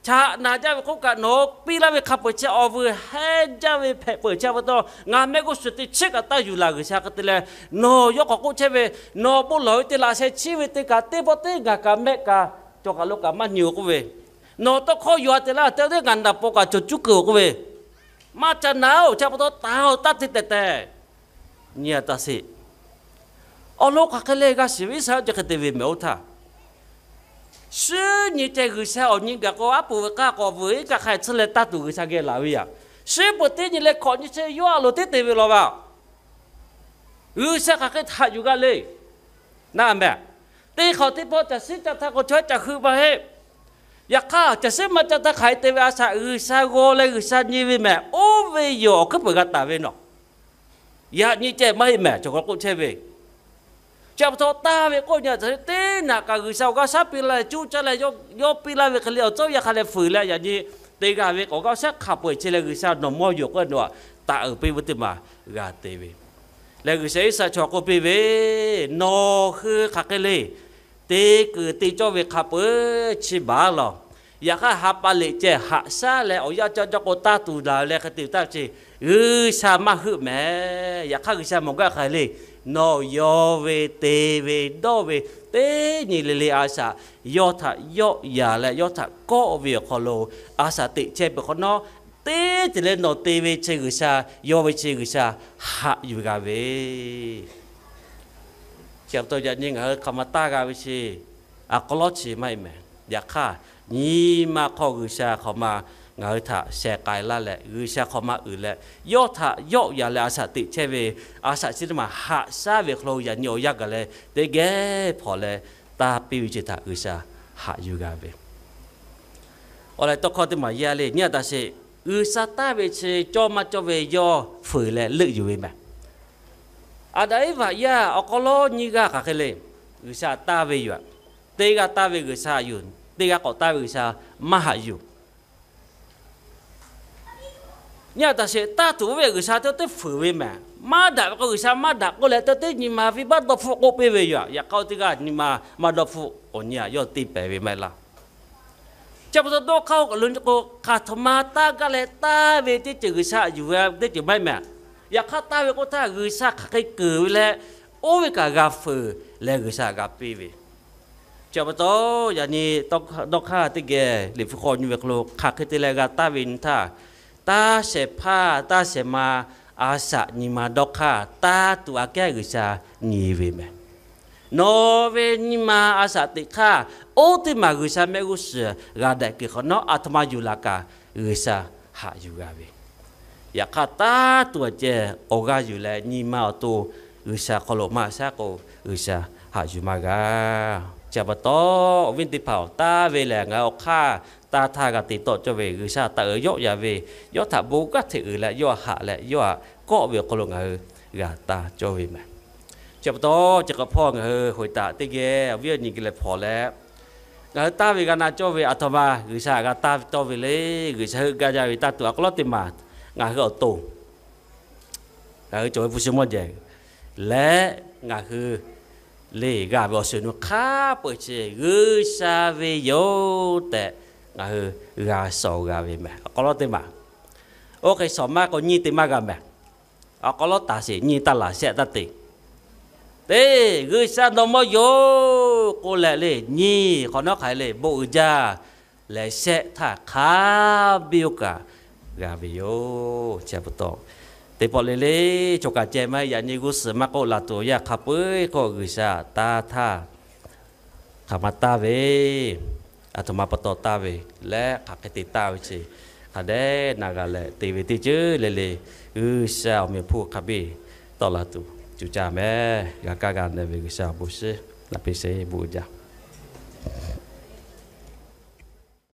chaꞈ naˬ jaˇ ve k'oˆ kaꞈ, nawˬ piˇ laˇ ve hk'a peu-eˬ chi awˬ vuiˬ hehˉ jaˇ ve hpehꞈ peuˬ. Chi pa taw ngaˬ mehˆ g'uˇ suhˍ teˇ chiˉ kaꞈ taˇ yuˬ laˬ G'uiˬsha hk'e te leh, nawˬ yawˇ k'awꞈ k'oˆ chehˇ ve, nawˬ bon lawˬ ve teˇ laꞈ sheh chiˇ ve teˇ kaꞈ teˇ pawˆ teˇ ngaˬ kaꞈ mehˆ kaꞈ cawˬ kaˬ lo kaꞈ maˇ nyi-oˬ k'oˆ ve, nawˬ tawˇ hkawˇ yuˬ-a te laˇ te teˇ ngaˬ naˍ paw kaꞈ cawˬ cuˉ keu-oˬ k'oˆ ve, maˇ ca naˬ-oˬ. Chi pa taw taˇ-oˬ, taˇ te tehˬ tehˬ. Nyi a taˇ sheˍ. Awˬ lawn hk'aˬ hk'e le g'a shiˍ ve Iˉsaˍreˍlaˆ chi hk'e te ve mehˍ oˇ htaˇ, shinˉ nyi ceh G'uiˬsha awˬ nyi gaˬ k'o, aˉ poꞈ ve k'aˇ k'awꞈ vuiˬ iˉ kaˆ hk'a tsuhˇ leh taˇ tuˬ G'uiˬsha geh laˬ ve yaꞈ. Shinˉ peuˬ teˇ nyi leh hkawꞈ nyi chehˇ yawˇ a loˍ teˇ te ve law va. G'uiˬsha hk'aˬ hk'e haꞈ yuˬ g'a le. Naˍ mehˍ, teˇ hk'awꞈ teˇ pawˆ caˬ shiˉ ca htaˇ k'o chaw ca hui maˇ heˆ. Yaꞈ hk'aˇ caˬ shiˉ maˇ ca htaˇ hk'aˬ hk'e te ve a shaꞈ G'uiˬsha g'aw leh G'uiˬsha nyi ve mehˍ oˇ ve yoˬ. Awˬ hkuiˉ peuˬ g'a taˍ ve nawˬ, yaꞈ nyi ceh maˇ heˆ mehˍ cawˬ kaˬ k'oˆ chehˇ ve. Chi pa taw taˇ ve k'oˆ nyi a teˇ naꞈ kaꞈ G'uiˬsha awˬ g'aˇ shaˉ piˇ laˇ leh cuˇ caˇ leh, yawˇ piˇ laˇ ve hk'e le awˬ tcuhˉ awˬ yanˇ hk'a leh fuiˍ leh yaꞈ nyi te g'a ve k'awꞈ g'aˇ shaˉ hk'a peu-eˬ chehˇ leh G'uiˬsha nawˬ mawˇ yoˬ k'oˆ nawˬ taˍ uiˍ piˇ ve teˇ maˬ g'a te ve. Leh G'uiˬsha Iˉsaˍreˍlaˆ chaw k'oˆ piˇ ve, Nawˬ hui hk'aˬ hk'e le te kuiˬ te cawˇ ve hk'a peu-eˬ chi baˬ lawˬ. Yaꞈ hk'aˇ ha pa liꞈ ceh haꞈ shaˉ leh awˬ yanˇ cawˇ cawˇ k'o taˇ tuˬ laˬ leh hk'e te taˇ ve chi G'uiˬsha maˇ heuˆ mehˍ. Yaꞈ hk'aˇ G'uiˬsha mawˬ gaˇ hk'aˬ hk'e le, nawˬ yaw ve te ve dawˇ ve teˇ nyi le le a shaꞈ yawˇ htaꞈ yawˆ yaˍ leh yawˇ htaꞈ kawˆ ve awˬ hk'aw lo a shaꞈ teꞈ chehˇ peuˬ hk'awꞈ nawˉ, teˇ ceuˬ leh nawˬ te ve chi G'uiˬsha, yaw ve chi G'uiˬsha haꞈ yuˬ g'a ve. Chi pa taw yaꞈ nyi ngaˬ hui hk'aˬ ma taˇ g'a ve chi, a k'aw lawˉ chi maˇ heˆ mehˍ. Yaꞈ hk'aˇ nyi ma hk'aw G'uiˬsha hk'aˬ ma ngaˬ hui htaꞈ sheh k'ai laˇ leh, G'uiˬsha hk'aˬ ma uiˍ leh, yawˇ htaꞈ yawˆ yaˍ leh a shaꞈ teꞈ chehˇ ve, a shaꞈ chi teˇ maˬ haꞈ shaˉ ve hk'aw lo yaꞈ nyi awˬ yanˇ gaˬ leh teˇ geh hpawnˬ leh taˇ piˇ ve chi htaꞈ G'uiˬsha haꞈ yuˬ g'a ve. Awˬ lehˬ tawˇ hkawˇ teˇ maˬ yaˇ le nyi a taꞈ sheˍ. G'uiˬsha taˇ ve chi cawˇ maˇ cawˇ ve yawˇ fuiˍ leh leuˆ yuˬ ve mehˍ. Aˍdanˍ Eˇvaꞈ yaˇ awˬ hk'aw lo nyiˇ g'aˇ hk'aˬ hk'e le, G'uiˬsha taˇ ve yoˬ. Teˇ g'aˇ taˇ ve G'uiˬsha haꞈ yuˬ, teˇ g'aˇ k'awꞈ taˇ ve G'uiˬsha maˇ haꞈ yuˬ. Nyi a taˍ sheˍ, taˇ tuˬ oˇ ve G'uiˬsha teˇ teˇ fuiˍ ve mehˍ. Maˇ daꞈ ve k'o, G'uiˬsha maˇ daꞈ k'oˆ leh, teˇ teˇ nyi ma venˇbaˆ dawˇ hpfuhˆ k'oˆ piˇ ve yoˬ. Yaꞈ hk'aˇ oˇ teˇ g'aˇ nyi ma maˇ dawˇ hpfuhˆ awˬ nyi a yawˇ te pehˍ ve maˇ heˆ laˇ. Chi pa taw dawˇ hk'aˇ oˇ kaꞈ lo nyi k'o, hk'aˬ htoꞈ ma taˇ gaˇ leh taˇ ve teˇ ceuˬ G'uiˬsha yuˬ ve teˇ ceuˬ maˇ heˆ mehˍ. Yaꞈ hk'aˇ taˇ ve k'oˆ htaˇ, G'uiˬsha hk'aˬ hk'e keunˍ ve leh, oˇ ve kaꞈ g'a fuiˍ leh G'uiˬsha g'a piˇ ve. Chi pa taw, yaꞈ nyi dawˇ hk'aˇ teˇ geh Liꞈ hpu hk'aw nyi ve hk'aw lo hk'aˬ hk'e te leh g'a taˇ ve nyi htaˇ, taˇ shehˍ hpaˇ taˇ shehˍ ma a shaꞈ nyi ma dawˇ hk'aˇ taˇ tuˬ aꞈ kehˉ G'uiˬsha nyi ve mehˍ. Nawˬ ve nyi ma a shaꞈ teꞈ hk'aˇ, oˇ teˇ maˬ G'uiˬsha mehˆ g'uˇ suhˍ g'a dehꞈ keu hk'awꞈ nawˉ, aˬ htoꞈ ma yuˬ laˬ kaꞈ G'uiˬsha haꞈ yuˬ g'a ve. Yaꞈ hk'aˇ taˇ tuˬ aꞈ ceh awˬ g'aˇ yuˬ leh nyi ma awˬ to G'uiˬsha hk'aw lo maˇ shaˉ k'o, G'uiˬsha haꞈ yuˬ maˇ g'a. Chi pa taw, awˬ viˉ teˇ hpaˍ-oˬ, taˇ ve lehˬ ngaˬ hui awˬ hk'aˇ taˇ htaˇ g'a te tawˆ cawˇ ve, G'uiˬsha taˍ uiˍ yawˆ yaˍ ve, yawˇ htaꞈ bon g'aˇ hteꞈ uiˍ leh yawˇ htaꞈ haꞈ leh yawˇ htaꞈ kawˆ ve awˬ hk'aw lo ngaˬ hui g'a taˇ cawˇ ve mehˍ. Chi pa taw, chi hk'e hpawˇ ngaˬ hui hoꞈ taꞈ teˇ geh awˬ viˉ awˬ nyi geh leh hpawnˬ leh, ngaˬ hui taˇ ve g'a na cawˇ ve aˬ htoꞈ ma G'uiˬsha g'a taˇ tawˇ ve le. G'uiˬsha heuˆ gaˇ jaˇ ve taˇ tuˬ aˬ hk'aw lawˉ teˇ maˬ ngaˬ hui awˬ to ngaˬ hui cawˬ ve hpu shi mawˇ jehˬ leh ngaˬ hui le g'a ve awˬ shuˍ nu hk'a peu-eˬ chi G'uiˬsha ve yoˬ tehꞈ ngaˬ hui g'a shawˍ g'a ve mehˍ. Awˬ hk'aw lawˉ teˇ maˬ, oˇ hk'e shawˍ maˇ k'o nyiˇ te maˇ g'a mehˍ. Awˬ hk'aw lawˉ taˍ sheˍ, nyiˇ taˇ laˬ shehˆ taˇ te. Teˇ G'uiˬsha dawˇ mawˇ yoˬ k'oˆ leh le, nyiˇ hk'awꞈ nawˉ hk'aˬ hk'e le bon uiˍ jaˇ leh shehˆ htaˇ hk'a biˇ oˇ kaꞈ g'a ve yoˬ. Chi pa taw, teˇ pawˆ le le chaw kaꞈ ceh maˇ heˆ, yaꞈ nyi g'uˇ suhˍ maˇ k'oˆ, laˬ tuˬ awˬ yanˇ hk'a peu-eˬ k'o G'uiˬsha taˇ htaˇ hk'aˬ ma taˇ ve, aˬ htoꞈ ma pa taw taˇ ve leh hk'aˬ hk'e te taˇ ve chi hk'a dehꞈ na g'a leh te ve teˇ ceuˬ le le, G'uiˬsha awˬ meꞈ hpu hk'a biˇ tawˆ la tuˬ cuˇ caˇ mehˍ. G'a kaˇ g'a na ve G'uiˬsha awˬ bon shiˍ naꞈ piˇ sheˍ, bon uiˍ jaˇ.